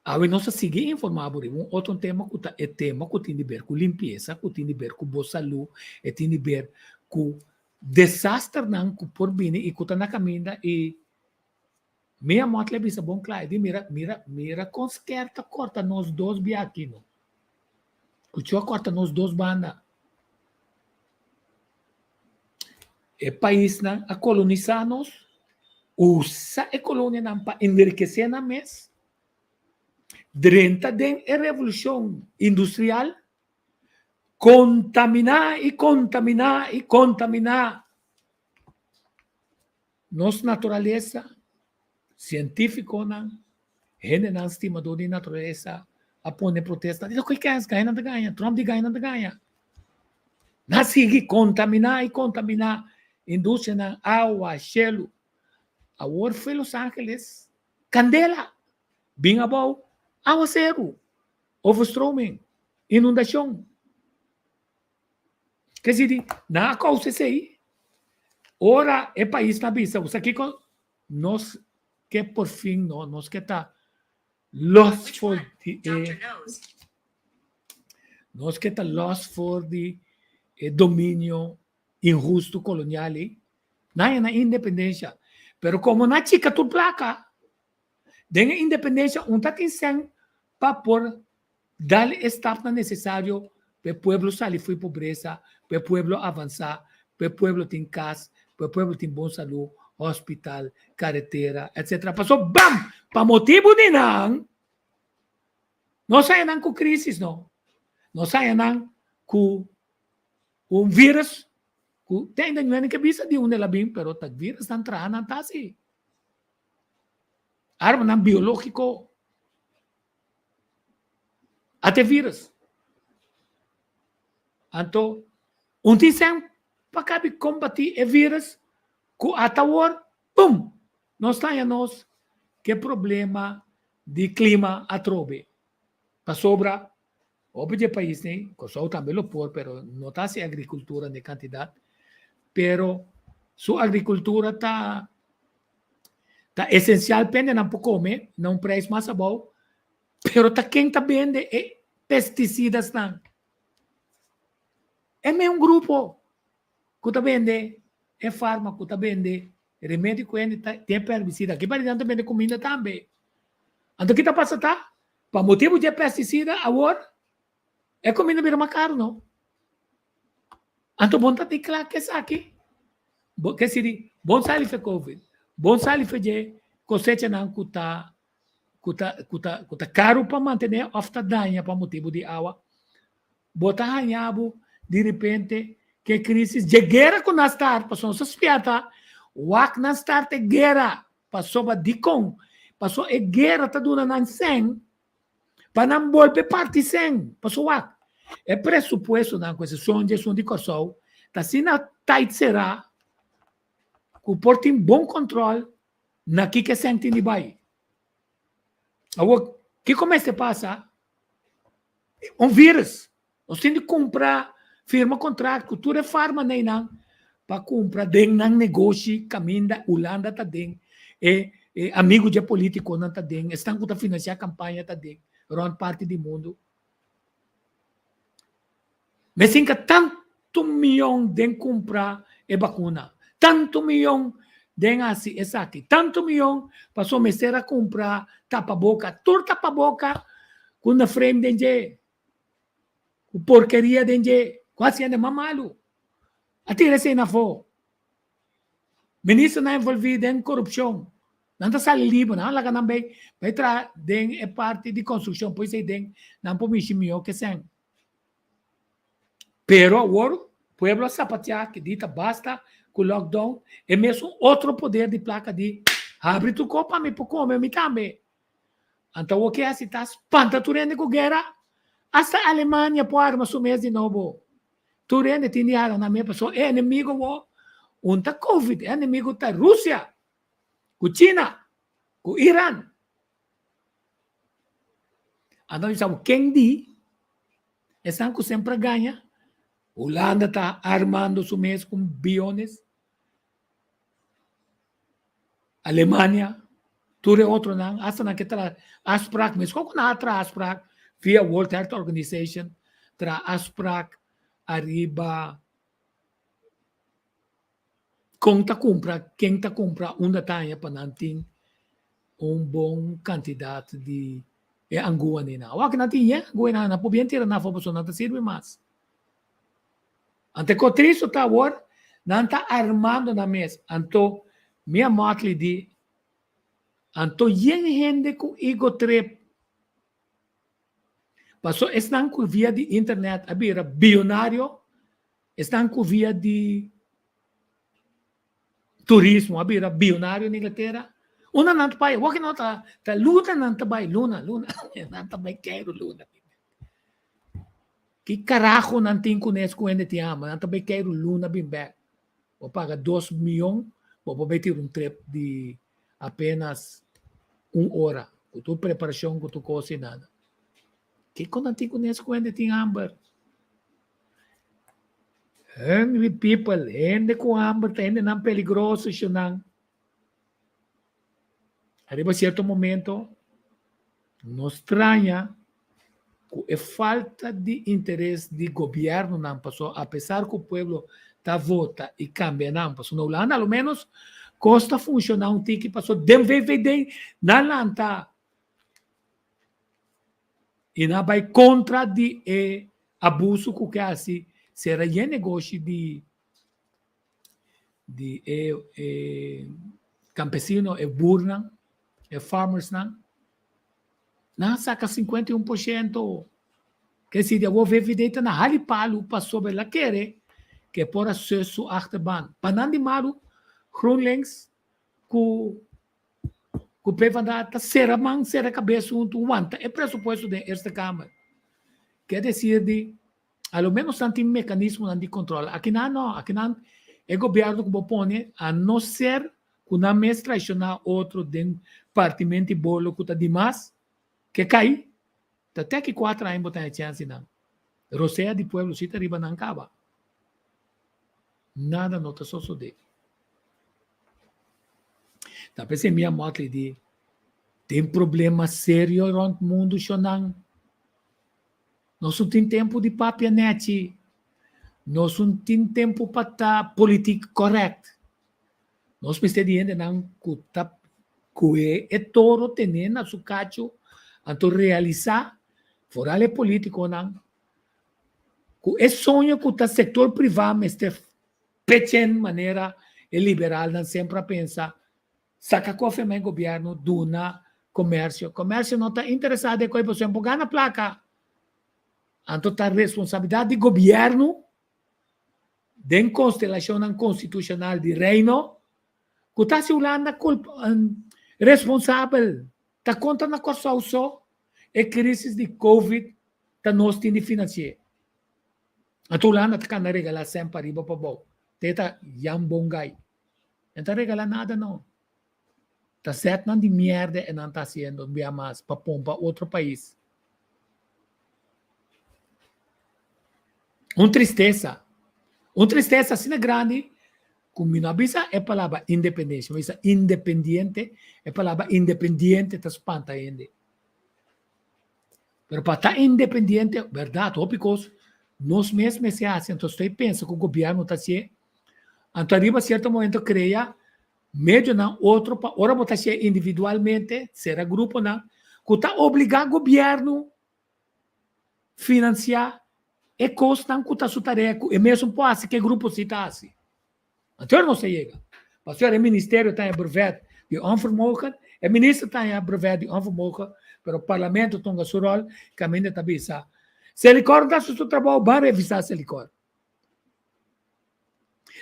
Awe nos ta sigui informá bo riba un otro tema ku ta e tema ku tin di ber ku limpiesa, ku tin di ber ku bo salú, e tin di ber ku desasternan ku por bini i ku ta na kaminda i mi a mòtla bisa bon kla, e di mira, mira, mira kon skèr ta kòrta nos dos bia aki no. Kuchú a kòrta nos dos banda. E paisnan a kolonisá nos, usa e kolonianan pa enrikesé nan mes, drenta den e revolushon industrial, kontaminá i kontaminá i kontaminá nos naturalesa, sientífikonan, hendenan stimadó di naturalesa a pone protesta, di loke kens, gaña nan ta gaña, Trump di gaña nan ta gaña. Nan sigui kontaminá i kontaminá industrianan, awa, shelu. Awor foi Los Angeles, kandela, bin abou, awaseru, overstroming, inundashon. Ke si di, nan a kousa esei, ora e pais ta bisa, bo sa kiko? Nos ke por fin no, nos ke ta los for di e nos ke ta los for di e dominio inhusto kolonial ei. Nan a na independensia, pero komo nan a chika tur plaka den e independensia un ta tin sèn pa por dal e stapnan nesesario pa e pueblo sali for di pobresa, pa e pueblo avansá, pa e pueblo tin kas, pa e pueblo tin bon salú, hospital, karetera, etsetera. Paso bam! Pa motibu di nan, nos haña nan ku krísis no. Nos haña nan ku un vírus ku te ainda no ke bisa di unda el a bin, pero ta vírus nan traha nan ta hasi. Armanan biológiko. Ate virus. Anto, un tin sen pa kabi kombatí e virus ku ata awor, pum! Nos ta haña nos ku e problema di klima atrobe. Pasobra, hopi di e paisnan, Kòrsou tambe lo por, pero no ta hasi agrikultura den kantidat, pero su agrikultura ta Ta esencial pende nan por come na un prijs mas abou, pero ta ken ta bende e pesticidasnan? E meun grupo cu ta bende e farma, cu ta bende remedi cu hende ta tin e herbicida. Aki parinan ta bende cuminda tambe. Anto ki ta pasa ta, pa motibo di e pesticida awor e cuminda bira mas caro no. Anto bon ta tin kla ku esaki. Bo ke siri bon sali fe covid, bon sali fe dje kosechanan ku ta ku ta ku ta ku ta karu pa mantené òf ta daña pa motibu di awa. Bo ta haña bo di repente ku e krisis dje guera ku nan start pasobra nos ta spièrta wak nan start e guera pasobra dikon? Pasobra e guera ta duna nan sèn Pa nan bolbe parti sèn. Pasobra wak, e presupuestonan ku eseson dje esun di Kòrsou ta asina tait será ku por tin bon kòntròl na kiko e sèn tin di bai. Awor, kiko mester pasa? Un vírus. Nos tin di kumpra, firma kontrakt ku tur e farmaneinan pa kumpra den nan negoshi kaminda Hulanda ta den, e e amigu dje politikonan ta den, esnan ku ta finansiá kampaña ta den rònt parti di mundu. Mes hinka tantu miyon den kumpra e bakuna, tantu miyon den hasi esaki, tantu miyon pasobra mester a kumpra tapaboka, tur tapaboka ku na frame den dje. Ku porkeria den dje, ku hasi hende mas malu. A tira esei na afó. Ministernan envolví den korupshon, nan ta sali liber, nan a laga nan bai bai traha den e parti di konstrukshon, por esei den nan por mishi mihó ke sèn. Pero awor pueblo a sapateá ki di ta basta ku lockdown, e mesun otro poder di plaka di habri tur kos pa mi por kome mi tambe. Anto awor ke hasi ta spanta tur hende ku guera? Asta Alemania por arma su mes di nobo. Tur hende tin di hala nan mes pasobra e enemigo awor. Un ta Covid, e enemigo ta Rusia, ku China, ku Iran. Anto mi sa bo ken di esnan ku semper a gaña? Hulanda ta armando su mes ku biones. Alemania, tur e otronan, hasta nan ke traha afsprak, meskos ku nan a traha afsprak via World Health Organization, traha afsprak ariba kon ta kumpra, ken ta kumpra, unda ta haña pa nan tin un bon kantidat di e anguanan. Awor ku nan tin yen anguanan, nan por bien tira nan afó pasobra nan ta sirbi mas. Anto e tristu ta awor, nan ta armando nan mes. Anto Mia Mottley di, Anto yen hende ku ego trip. Paso esnan ku via di internet a bira bionario, esnan ku via di turismo a bira bionario na Inglatera, unda nan ta bai? Wak no ta ta luna nan ta bai, luna, luna, nan ta bai keiru luna. Ki karaho nan tin kunes ku hende tin hamber? Nan ta bai keiru luna bin bek. Bo paga dos miyon, bo por bai tira un trip di apenas un ora, ku tur preparashon, ku tur kos i nada. Kiko nan tin kunes ku hende tin hamber? Hungry people, hende ku hamber ta hendenan peligroso, shunan. Ariba cierto momento no straña cu e falta di interes di gobiernonan pasobra apesar cu pueblo ta vota y cambia nan pasobra na Hulanda a lo menos cos ta funciona un tiki pasobra den VVD nan lanta y nan bay contra di e abuso cu ke haci cera yen negoshi di di e e campesino, e boernan, e farmersnan, nan a saca 51%. Ke si di awor VVD ta na hali palu pasobra el a kere ke por a sus su achterban. Pa nan di malu, GroenLinks ku ku PvdA ta sera man, sera kabes huntu, wanta e presupuesto den Eerste Kamer. Ke desir di A lo menos nan tin mekanismonan di kontrol. Akinan no, akinan e gobièrnu ku bo pone a no ser ku nan mes traishoná otro den partimento i bolo ku ta dimas ke kai, ta te aki kuater aña bo ta haña chèns di nan. Rosea di pueblo si ta riba nan kaba. Nada no ta sosodé. Ta p'esei mi a Motley di tin problema serio rònt mundu shonnan. Nos no tin tempu di papia nèchi. Nos no tin tempu pa ta politiek kòrèkt. Nos mester di hendenan ku ta kohe e toro ten'é na su kachu anto realisá, foral e polítikonan, ku e soño ku ta sektor privá mester pechen manera e liberalnan semper a pensa. Saka koffie men gobierno duna comercio. Comercio no ta interesa den koe pasobra bo gana placa. Anto ta responsabilidad di gobierno den constelacionnan constitucional di Reino cu ta haci Hulanda responsabel. Ta conta na Corsou so e crisis di covid ta nos tin di financi'e. Anto Hulanda ta cana regala cen pariba pabou. Te ta Jan Bongay. E ta regala nada no. Ta zetnan di mierde e nan ta haciendo un bia mas pa pompa otro pais. Un tristesa. Un tristesa asina grandi cu mi no a bisa e palabra independencia, mi a bisa independiente. E palabra independiente ta spanta hende. Pero pa ta independiente, berdad, hopi cos nos mes mester haci, anto estoy pensa cu gobierno ta hacié, anto ariba cierto momento crea medionan otro pa ora bo ta hacié individualmente, cera gruponan cu ta obliga gobierno financia e cosnan cu ta su tarea cu e mesun por haci cu e grupo si ta haci. Anto nos ta yega. Pasobra e ministerio ta haña brevet di onvermogen, e minister ta haña brevet di onvermogen, pero parlamento tunga su rol, caminda ta bisa, Selikor no ta haci su trabou, ban revisa Selikor.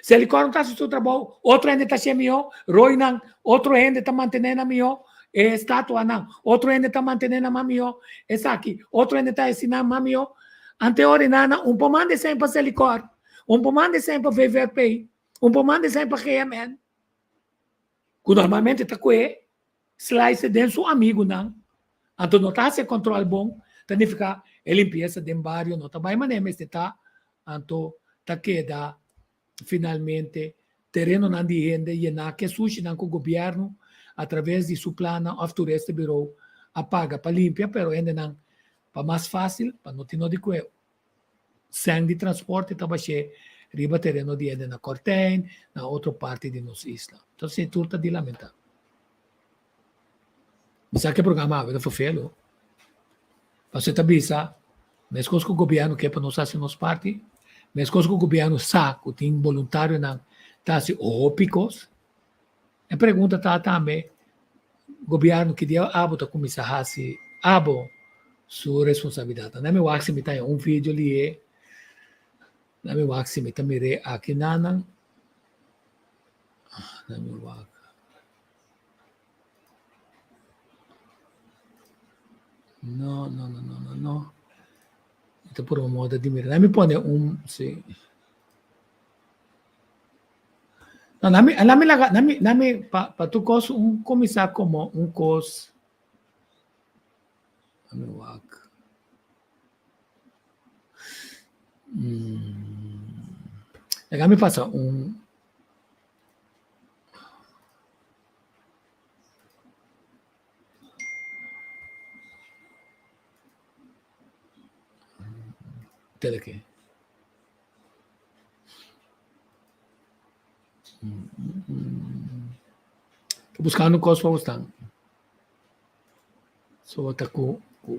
Selikor no ta haci su trabou, otro hende ta hacié mihó, roinan, otro hende ta mantene nan mihó, e estatuanan, otro hende ta mantene nan mas mihó, esaki, otro hende ta haci nan mas mihó. Anteori nana, un por manda esei pa Selikor. Un por manda esei pa VVRP. Un por manda esei pa GMN, ku normalmente ta kue slice den su amigunan, anto no ta hasi e kòntròl bon, ta nifiká e limpiesa den bario no ta bai manera mester ta, anto ta keda finalmente terenonan di hende yená ku e sushinan ku gobièrnu atraves di su plannan òf toeristenburo a paga pa limpia, pero hendenan pa mas fásil, pa no tin no di kue sèn di transporte ta bash'é riba tereno di hende na Kòrtijn, na otro parti di nos isla. Entonces e tur ta di lamentá. Mi sa ku e programa awe ta ferfelu, pasobra e ta bisa meskos ku gobièrnu ke pa nos hasi nos parti, meskos ku gobièrnu sa ku tin boluntarionan ta hasi hopi kos. E pregunta ta tambe, gobièrnu ki dia abo ta kuminsá hasi abo su responsabilidatnan? Nan mi wak si mi ta haña un video li'é, nan mi wak si mi ta mir'é aki nanan, nan mi wak. No, no, no, no, no, no. Mi ta purba moda di mira. Nan mi pone un, si. No, nan mi, nan mi laga, nan mi, nan mi, pa, pa tur kos un kuminsá komo un kos. Nan mi wak. Laga mi pasa un. Tel aki. Ta buskando kos pa bosnan. So ta ku ku.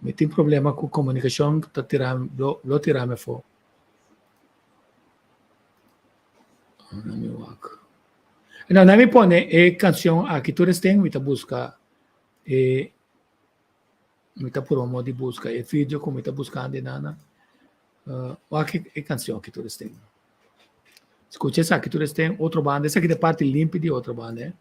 Mi tin problema ku komunikashon ta tira lo tira mi afó. No, nan mi pone e kanshon aki tur esten mi ta buska e mi ta purba modo di buska e video ku mi ta buskando e nana. Wak e kanshon aki tur esten. Skucha esaki tur esten otro banda esaki ta e parti limpi di otro banda eh.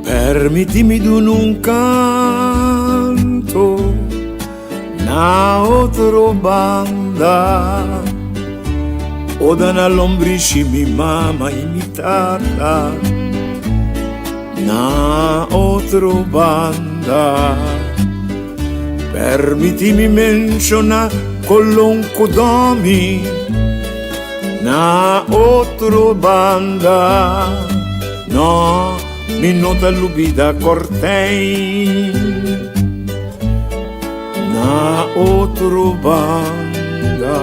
Permití mi duna un canto na otro banda Oda na lombrishi mi mama y mi tata Na otro banda Permití mi menshoná Colon ku Domi Na otro banda No, mi no ta lubida Kortijn Na otro banda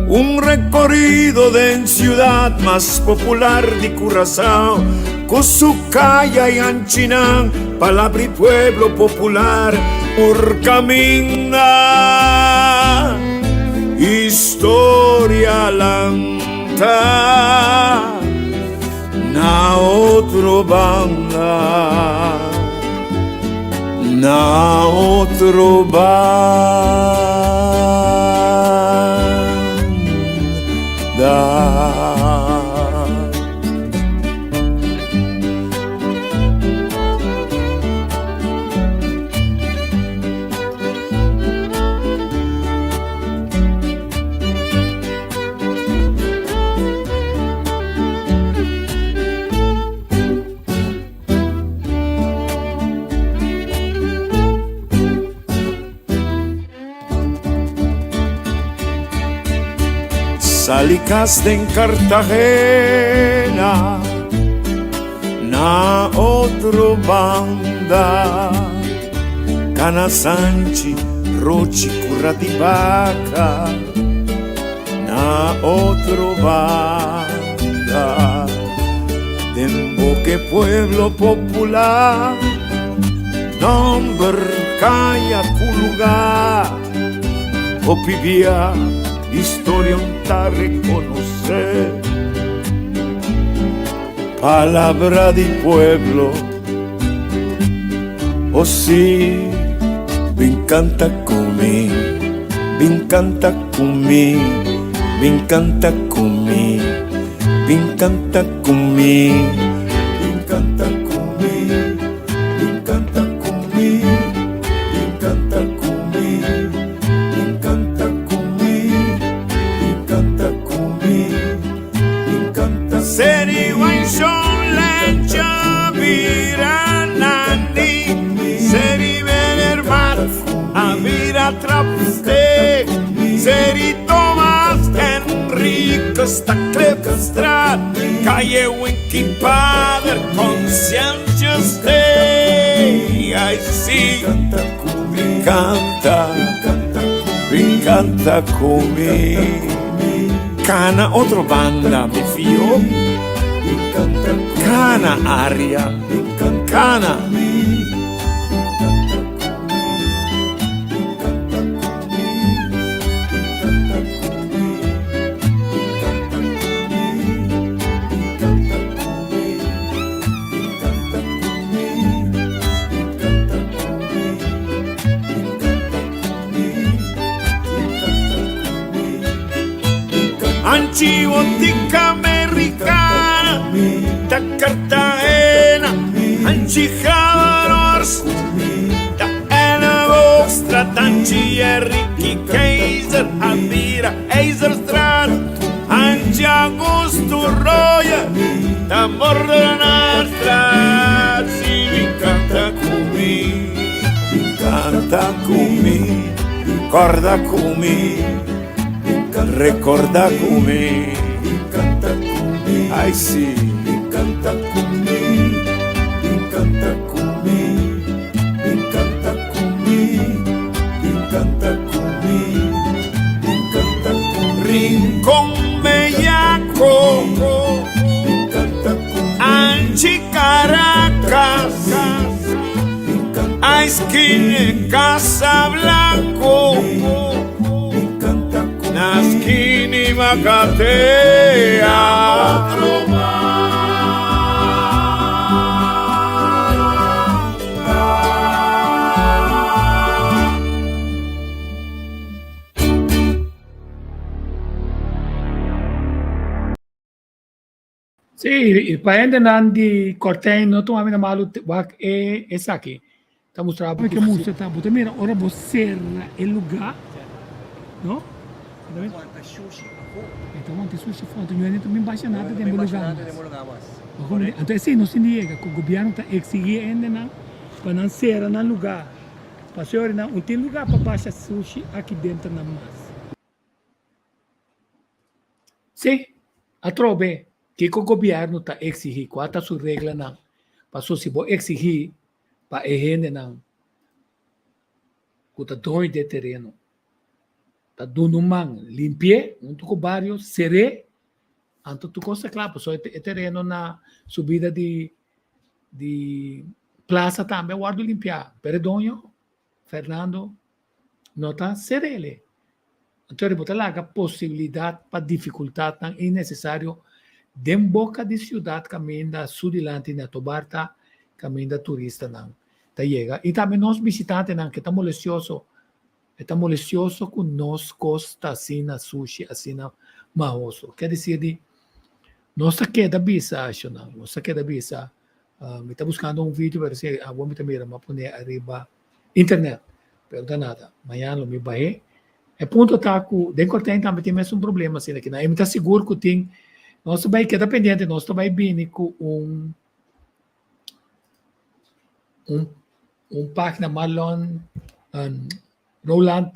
Un recorrido den ciudad mas popular di Curaçao Cu su caya y anchinan palabra y pueblo popular Por caminda historia lanta Na otro banda Na otro banda. Balicas den Cartagena Na otro banda Cana Sanchi Rochi Cura di Baca Na otro banda Den boke pueblo popular Nomber caya cu lugar Hopi bia historia un ta reconoce Palabra di pueblo Oh si Bin canta cu mi Bin canta cu mi Bin canta cu mi Bin canta cu mi Bin canta cu mi Bin canta cu mi Bin canta cu mi Bin canta cu mi Bin canta cu mi Bin canta Seri Wanshon Lencha bira Nani Seri Meneer Mat a bira Trapsteek Seri Thomas Henricus ta Klipstraat Calle Winky Pader Conscientious Day Ay si Bin canta Bin canta cu mi Cana otro banda mi fio Cana aria Cana. Anchi Botica Americana ta Cartagena Anchi Havarhorst ta Elleboogstraat Anchi Ricky Keizer a bira IJzerstraat Anchi Augusto Royer ta Moordenaarstraat Si mi canta cu mi, canta cu mi, corda cu mi, recorda cu mi, ai si, canta cu mi, canta cu mi, canta cu mi, canta cu mi, canta cu mi. Rincon Bellaco, Anchi Caracas, Aisquine Casablanco, Naskini Makatea. Sí, i pa hendenan di Kortijn no tuma mi na malu wak e esaki ta mustra bo ke mustra ta bo ta mira ora bo sera e luga no Wanta shushi afó. E ta wanta shushi afó anto ñuende ta bin basha nada den bo luga mas anto esei nos tin di yega ku gobierno ta exigi e hendenan pa nan sera nan luga pasobra nan un tin luga pa basha shushi aki denter nan mas. Sí, atrobe, kiko gobièrnu ta eksigí? Kua ta su reglanan? Paso si bo eksigí pa e hendenan ku ta doño di e tereno ta duna un man limpi'é huntu ku bario, ser'é, anto tur kos ta kla. Pasobra e tereno na subida di di plasa tambe a wòrdu limpiá, pero e doño, Fernando, no ta ser'el. Anto bo ta laga posibilidat pa difikultatnan innesesario den boka di siudat kaminda su dilanti na Tobar ta kaminda turistanan ta yega i tambe nos bishitantenan ke ta molesioso e ta molesioso ku nos kos ta asina sushi asina mahoso ke desir di nos ta keda bisa ashonan nos ta keda bisa mi ta buskando un video pero si awor mi ta mira mi a pone ariba Internet, pero ta nada. Mañana lo mi bah'é. E punto ta ku den Kortijn tambe tin mesun problema asina aki. I mi ta sigur ku tin, nos ta bai keda pendiente, nos ta bai bini ku un un un página Marlon Roland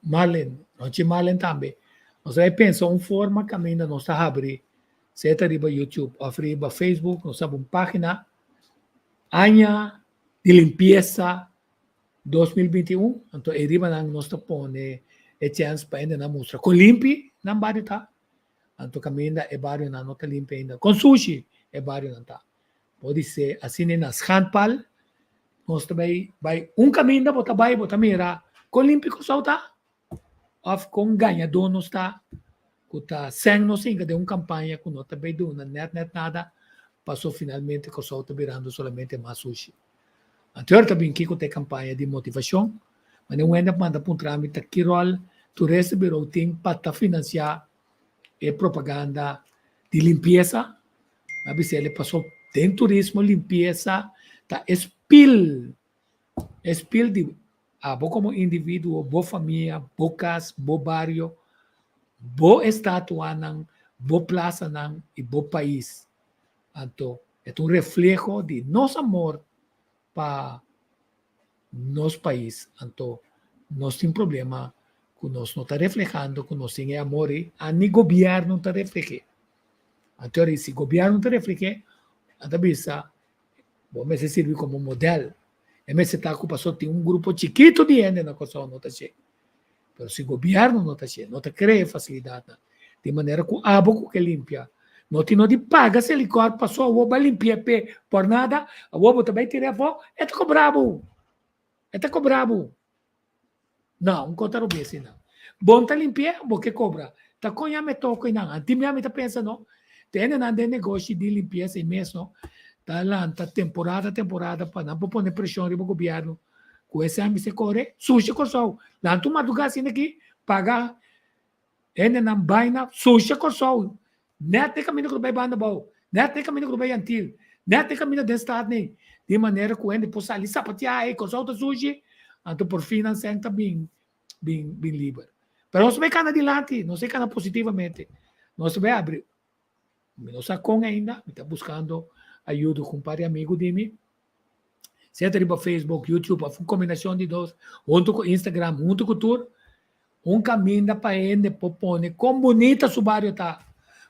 Marlin, Ronchi Marlin tambe. Nos a pensa un forma kaminda nos ta habri, sea ta riba YouTube òf riba Facebook, nos habri un página, Aña di Limpiesa 2021, anto ei riba nan nos ta pone e chèns pa hendenan mustra kon limpi nan bario ta, anto kaminda e barionan no ta limpi ainda, kon sushi e barionan ta. Podisé asina na Schandpaal nos ta bai bai un kaminda bo ta bai bo ta mira kon limpi Kòrsou ta òf kon gañadó nos ta ku ta sèn nos hinka den un kampaña ku no ta bai duna nèt nèt nada paso finalmente Kòrsou ta birando solamente mas sushi. Anterior ta bin kiko ta e kampaña di motivashon manera un hende a manda puntra mi ta ki ròl Toeristen Bureau tin pa ta finansiá e propaganda di limpiesa. Mi a bisa el paso den turismo limpiesa ta e spil, e spil di abo komo individuo, bo famia, bo kas, bo bario, bo estatuanan, bo plasanan i bo pais. Anto e ta un refleho di nos amor pa nos pais. Anto nos tin problema ku nos no ta reflehando ku nos tin e amor ei, ni gobièrnu ta refleh'é. Anto ora si gobièrnu ta refleh'é, nan ta bisa bo mester sirbi komo modèl. E mester ta ku pasobra tin un grupo chikitu di hende na Kòrsou no ta hasié. Pero si gobièrnu no ta hasié, no ta krea e fasilidatnan di manera ku abo ku ke limpia no tin no di paga Selikor paso awor bo a limpia p'e por nada, awor bo ta bai tira afó, e ta kobra bo. E ta kobra bo. No, un kos ta robes esei. Bon ta limpi'é, bo ke kobra. Ta kon ya me toko einan? Anti mi ta pensa no, te hendenan den negoshi di limpiesa ei mes no, ta lanta temporada temporada pa nan por pone preshon riba gobièrnu ku esei mester kore sushi Kòrsou. Lanta un madrugá asina aki, paga hendenan baina sushi Kòrsou. Nèt e kaminda ku ta bai banda abou, nèt e kaminda ku ta bai Antil, nèt e kaminda den stad nei, di manera ku hende por sali sapatiá, ei Kòrsou ta sushi, anto por fin nan sèn ta bin bin bin liber. Pero nos ta bai kana dilanti, nos ta bai kana positivamente, nos ta bai abri, mi no sa kon ainda, mi ta buskando ayudo ku un par di amigu di mi, sea ta riba Facebook, YouTube òf un kombinashon di dos, huntu ku Instagram, huntu ku tur, Un kaminda pa hende por pone kon bunita su bario ta,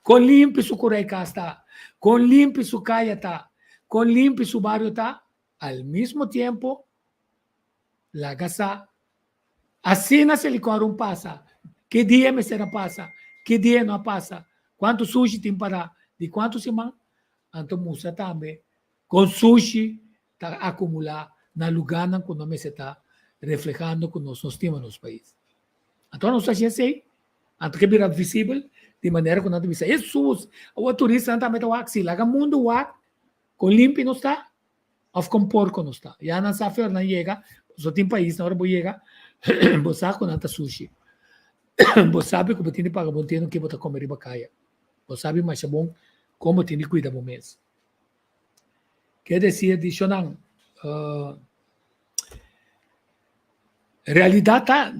kon limpi su kurei kas ta, kon limpi su kaya ta, kon limpi su bario ta, al mismo tiempo laga sa asina Selikor un pasa, ki dia mester a pasa, ki dia no a pasa, kuantu sushi tin pará, di kuantu siman, anto mustra tambe kon sushi ta akumulá na lugánan ku no mester ta reflehando ku nos no stima nos pais. Anto nos ta hasi esei, anto ke bira visibel di manera ku nan ta bisa, Hesus, awor turistanan tambe ta wak, si laga mundu wak kon limpi nos ta òf kon porko nos ta. Ya nan sa fe ora nan yega, pasobra tin paisnan ora bo yega bo sa ku nan ta sushi. Bo sabi ku bo tin di paga bon tenu ke bo ta kome riba kaya. Bo sabi masha bon kon bo tin di kuida bo mes. Ke desir di shonan? Realidat ta,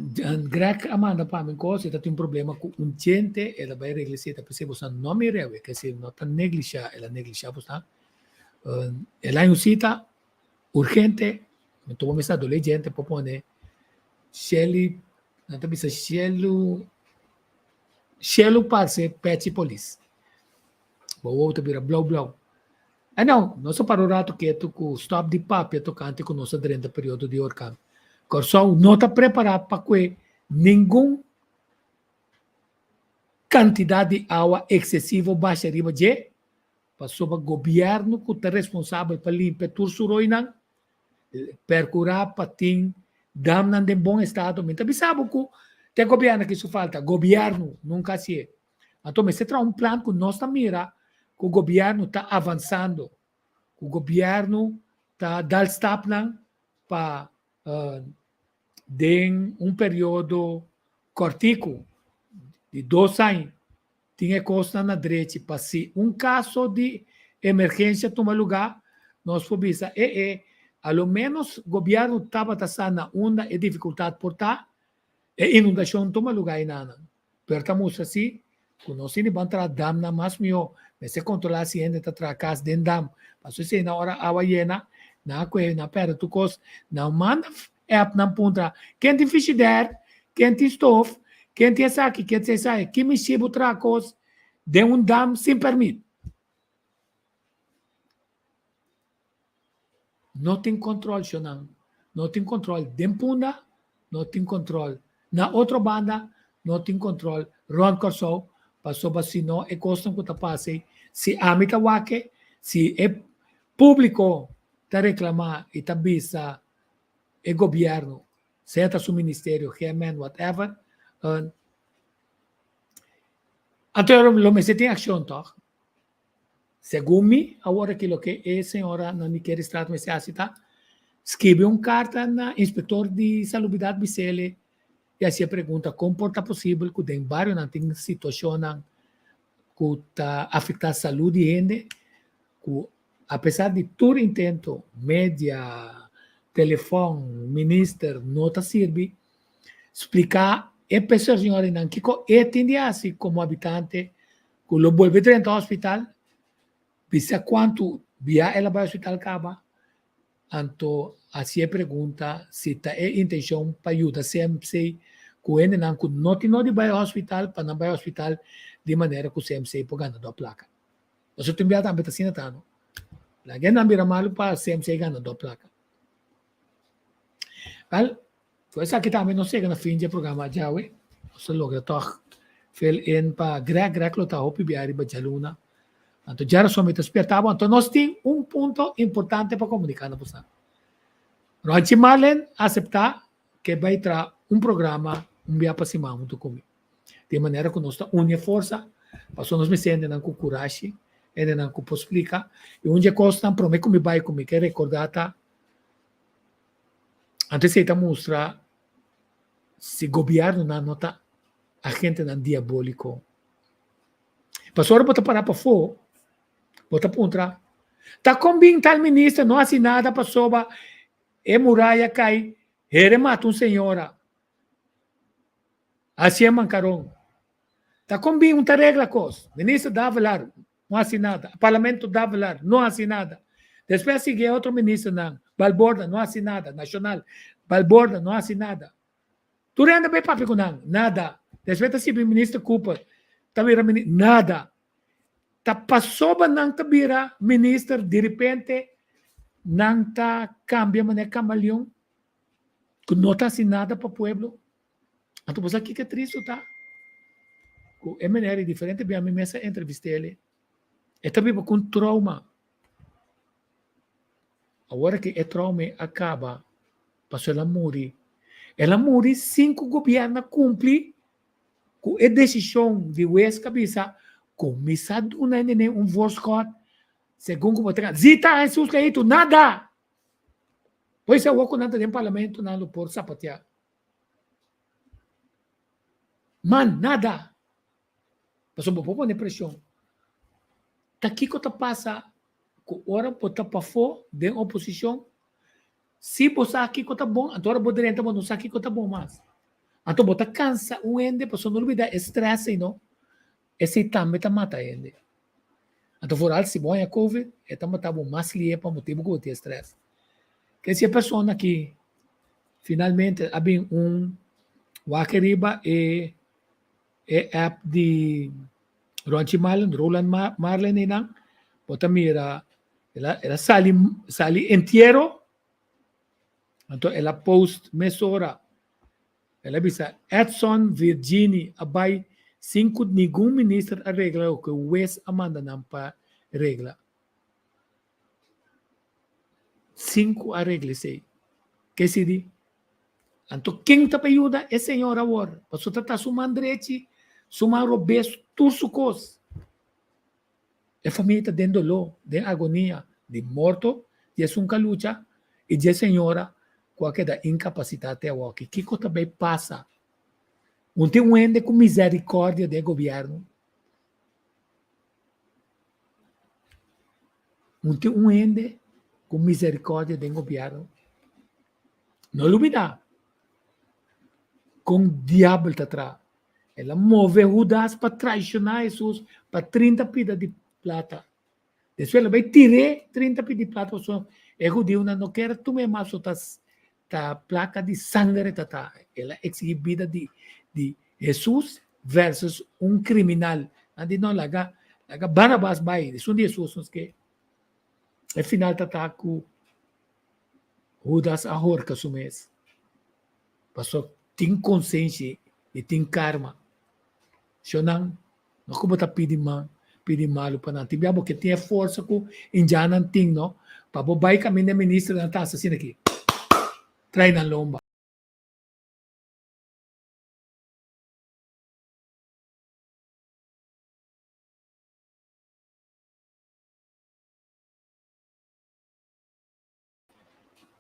Greg a manda pa mi kos, e ta tin un problema ku un djente, el a bai regla esei, ta p'esei boso no mira awe, ke si no ta neglisha, el a neglisha boso. El a haña un sita urgente, mi tuma mi sa dole djente por pone Shelly, nan ta bisa Shelu, Shelu parse pechi polis. Bo wowo ta bira blou blou. E nou, nos a para un ratu ketu ku stòp di papia tokante ku nos a drenta periodo di orkan. Kòrsou no ta prepará pa kue ningun kantidat di awa eksesivo basha riba dje, pasobra gobièrnu ku ta responsabel pa limpia tur su roinan, perkurá pa tin damnan den bon estado. Mi ta bisa bo ku te gobièrnu aki su falta, gobièrnu nunka hasié. Anto mester traha un plan ku nos ta mira ku gobièrnu ta avansando, ku gobièrnu ta dal stapnan pa den un periodo kòrtiku di dos aña tin e kosnan na drechi pa si un kaso di emergensia tuma lugá nos por bisa e e a lo ménos gobièrnu tabata sa na unda e difikultat por ta, e inundashon tuma lugá enanan. Pero ta mustra si ku nos tin di ban traha damnan mas mihó. Mester kontrolá si hende ta traha kas den dam. Pasobra esei na ora awa yena, nan a kohe, nan a pèrdè tur kos. Nan manda app nan puntra ken tin fishidèr, ken tin stof, Ken tin esaki, ken tin esaki, ki mishi bo traha kos den un dam sin pèrmit? No tin kòntròl shonnan, no tin kòntròl den Punda, no tin kòntròl na otro banda, no tin kòntròl rònt Kòrsou, pasobra si no e kosnan ku ta pasa ei, si ami ta wak e, si e públiko ta reklamá i ta bisa e gobièrnu, sea ta su ministerio, GMN, whatever, anto lo mester tin akshon tòg. Segun mi, awor aki loke e señora Naniqueri Straat mester hasi ta skibi un karta na inspektor di salubridat Bisele i hasi e pregunta kon por ta posibel ku den barionan tin situashonnan ku ta afektá salú di hende ku apesar di tur intento, media, telefòn, minister no ta sirbi splika e señoranan kiko e tin di hasi komo habitante Ku lo bolbe drenta hospital, bisa kuantu bia el a bai hospital kaba, anto hasi e pregunta si ta e intenshon pa yuda CMC ku hendenan ku no tin no di bai hospital pa nan bai hospital di manera ku CMC por gana dòp plaka. Pasobra tin bia tambe ta asina ta no. Laga nan bira malu pa CMC gana dòp plaka. Wèl, Ku esaki tambe nos yega na fin dje programa djawe. Nos a logra tòg fill in pa Greg. Greg lo ta hopi bia riba djaluna. Anto djarason mi ta spierta bo. Anto nos tin un punto importante pa komuniká na boso. Ronchi Marlen a aseptá ku e bai traha un programa un bia pa siman huntu ku mi. Di manera ku nos ta uni e forsa, pasobra nos mester hendenan ku kurashi, hendenan ku por splika. I un dje kosnan promé ku mi bai ku mi ke rekordá ta, Anto esei ta mustra si gobiernonan no ta agentenan diabolico. Pasobra bo ta para pafó, bo ta puntra, ta kon bin tal minister no hasi nada pasobra e muraya kai, hende mata un señora, hasié mankaron. Ta kon bin un ta regla kos? Minister Davelaar No hasi nada. Parlamento Davelaar no hasi nada. Despues a sigui e otro ministernan, Balborda no hasi nada, Nacional, Balborda no hasi nada. Tur hende bay papia cu nan, nada. Despues ta sigui minister Cooper, ta bira minister, nada. Ta pasobra nan ta bira minister diripente nan ta cambia manera camaleon cu no ta hasi nada pa pueblo. Anto bo sa kiko e tristu ta? Ku e manera di diferente bia mi mes a entrevist'el, e ta biba ku un trauma. Awor ki e trauma a kaba, pasobra el a muri. El a muri sin ku gobièrnu a kumpli ku e desishon di wes ku a bisa kuminsá duna e nene un voorschot segun ku bo ta Zita Jesus Leito, nada! Pues awor ku nan ta den parlamento nan lo por sapateá. Man, nada. Pasobra bo por pone presion. Ta kiko ta pasa ku ora bo ta pafó den oposishon, si bo sa kiko ta bon, anto ora bo drenta bo no sa kiko ta bon mas. Anto bo ta kansa un hende pasobra no lubida e stress ei no, esei tambe ta mata hende. Anto foral si bo haña covid e ta mata bo mas lihe pa motibu ku bo tin e stress. Ke si e persona ki Finalmente a bin un wak riba e e app di Ronchi Marlin, Roland Marlin einan, bo ta mira el a el a sali sali entiero, anto el a post mesora, el a bisa Edson Virgini a bai sin ku ningun minister a regla loke wes a manda nan pa regla. Sin ku a regla esei. Ke si di? Anto ken ta pa yuda e señor awor? Pasobra ta ta su man drechi, su man robes, tur su kos. E famia ta den doló, den agonia di morto di esun ku a lucha i di e señora ku a keda inkapasitá te awoki. Kiko ta bai pasa? Un tin un hende ku miserikordia den e gobièrnu? Un tin un hende ku misericordia den gobierno. No lubida kon diabel ta traha. El a move Hudas pa traiciona Hesus pa trinta pida di plata. Despues el a bai tir'é trinta pida di plata pasobra e hudiunan no kier tum'é mas, ta ta plaka di sangre ta ta. El a exigi bida di di. Hesus versus un kriminal. Nan di no laga laga Barabas bai, esun di Hesus nos ke. E final ta ta ku Hudas a horka su mes. Paso tin konsenshi i tin karma. Shonnan, no ku bo ta pidi man, pidi malu pa nan. Tin bia bo ke tin e forsa ku indjannan tin no, pa bo bai kaminda e ministernan ta hasi asina aki, trai nan lomba.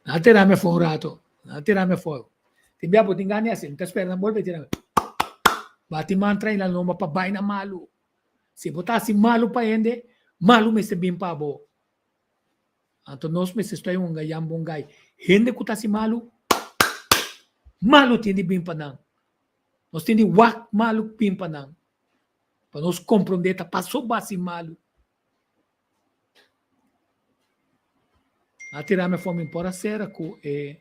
Nan a tira mi afó un rato. Nan a tira mi afó. Tin bia bo tin gana di hasi, mi ta spera nan bolbe tira mi. Bati man trae nan lomba pa bai na malu. Si bo ta hasi malu pa hende, malu mester bin pa bo. Anto nos mester stoi hunga yan bon gai. Hende ku ta hasi malu, malu tin di bin pa nan. Nos tin di wak malu bin pa nan. Pa nos komprondé ta paso bo hasi malu. A tira mi afó mi por a sera ku e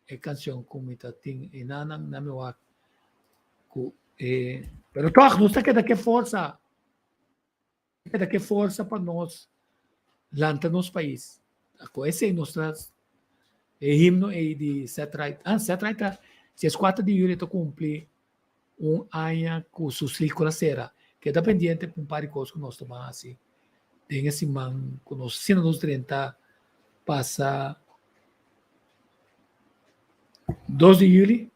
e kanshon ku mi ta tin e nanan na mi wak ku e pero tòg nos ta keda ke forsa keda ke forsa pa nos lanta nos pais ku esei nos ta e himno ei di Set Right ah Set Right ta si es kuater di yuli ta kumpli un aña ku su siklo a sera. Keda pendiente pa un par di kos ku nos ta ban hasi den e siman ku nos asina nos drenta pasa dos di yuli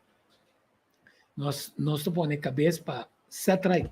nos nos ta pone kabes pa set right.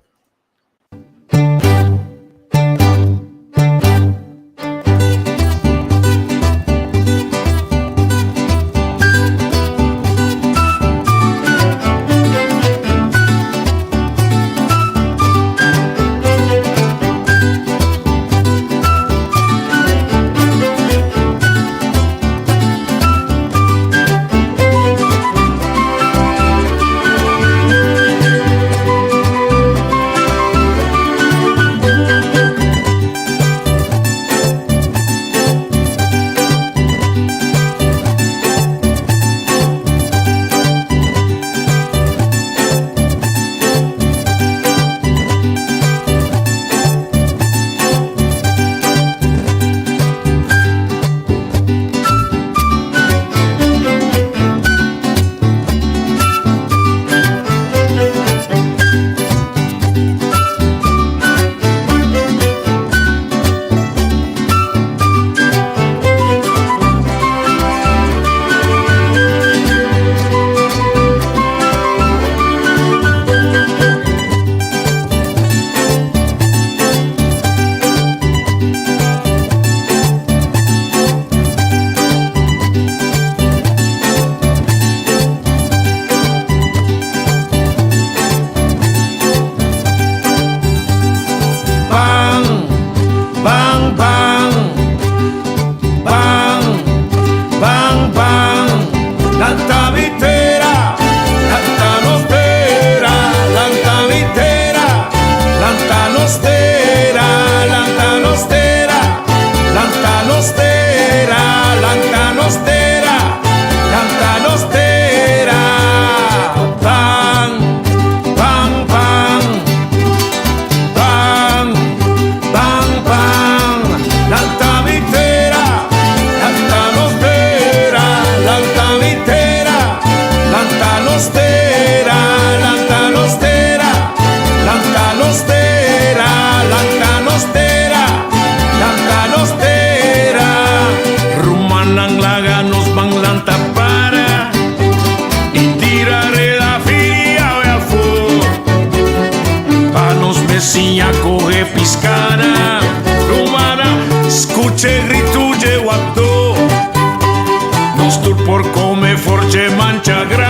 Bang, bang, bang, bang, bang, bang. Lanta mi tera, lanta nos tera, lanta mi tera, lanta nos tera, lanta nos tera, lanta nos tera, lanta nos tera, lanta nos tera. Bang, bang, bang, bang, bang, bang. Lanta mi tera, lanta nos tera, lanta mi tera, lanta nos tera, lanta nos tera, lanta nos tera, lanta nos tera, lanta nos tera. Rumannan laga nos ban lanta para y tira reda firi awe afó pa nos besiña coge piscana. Rumana, scucha e gritu dje wapdó, nos tur por come for dje mancha grandi.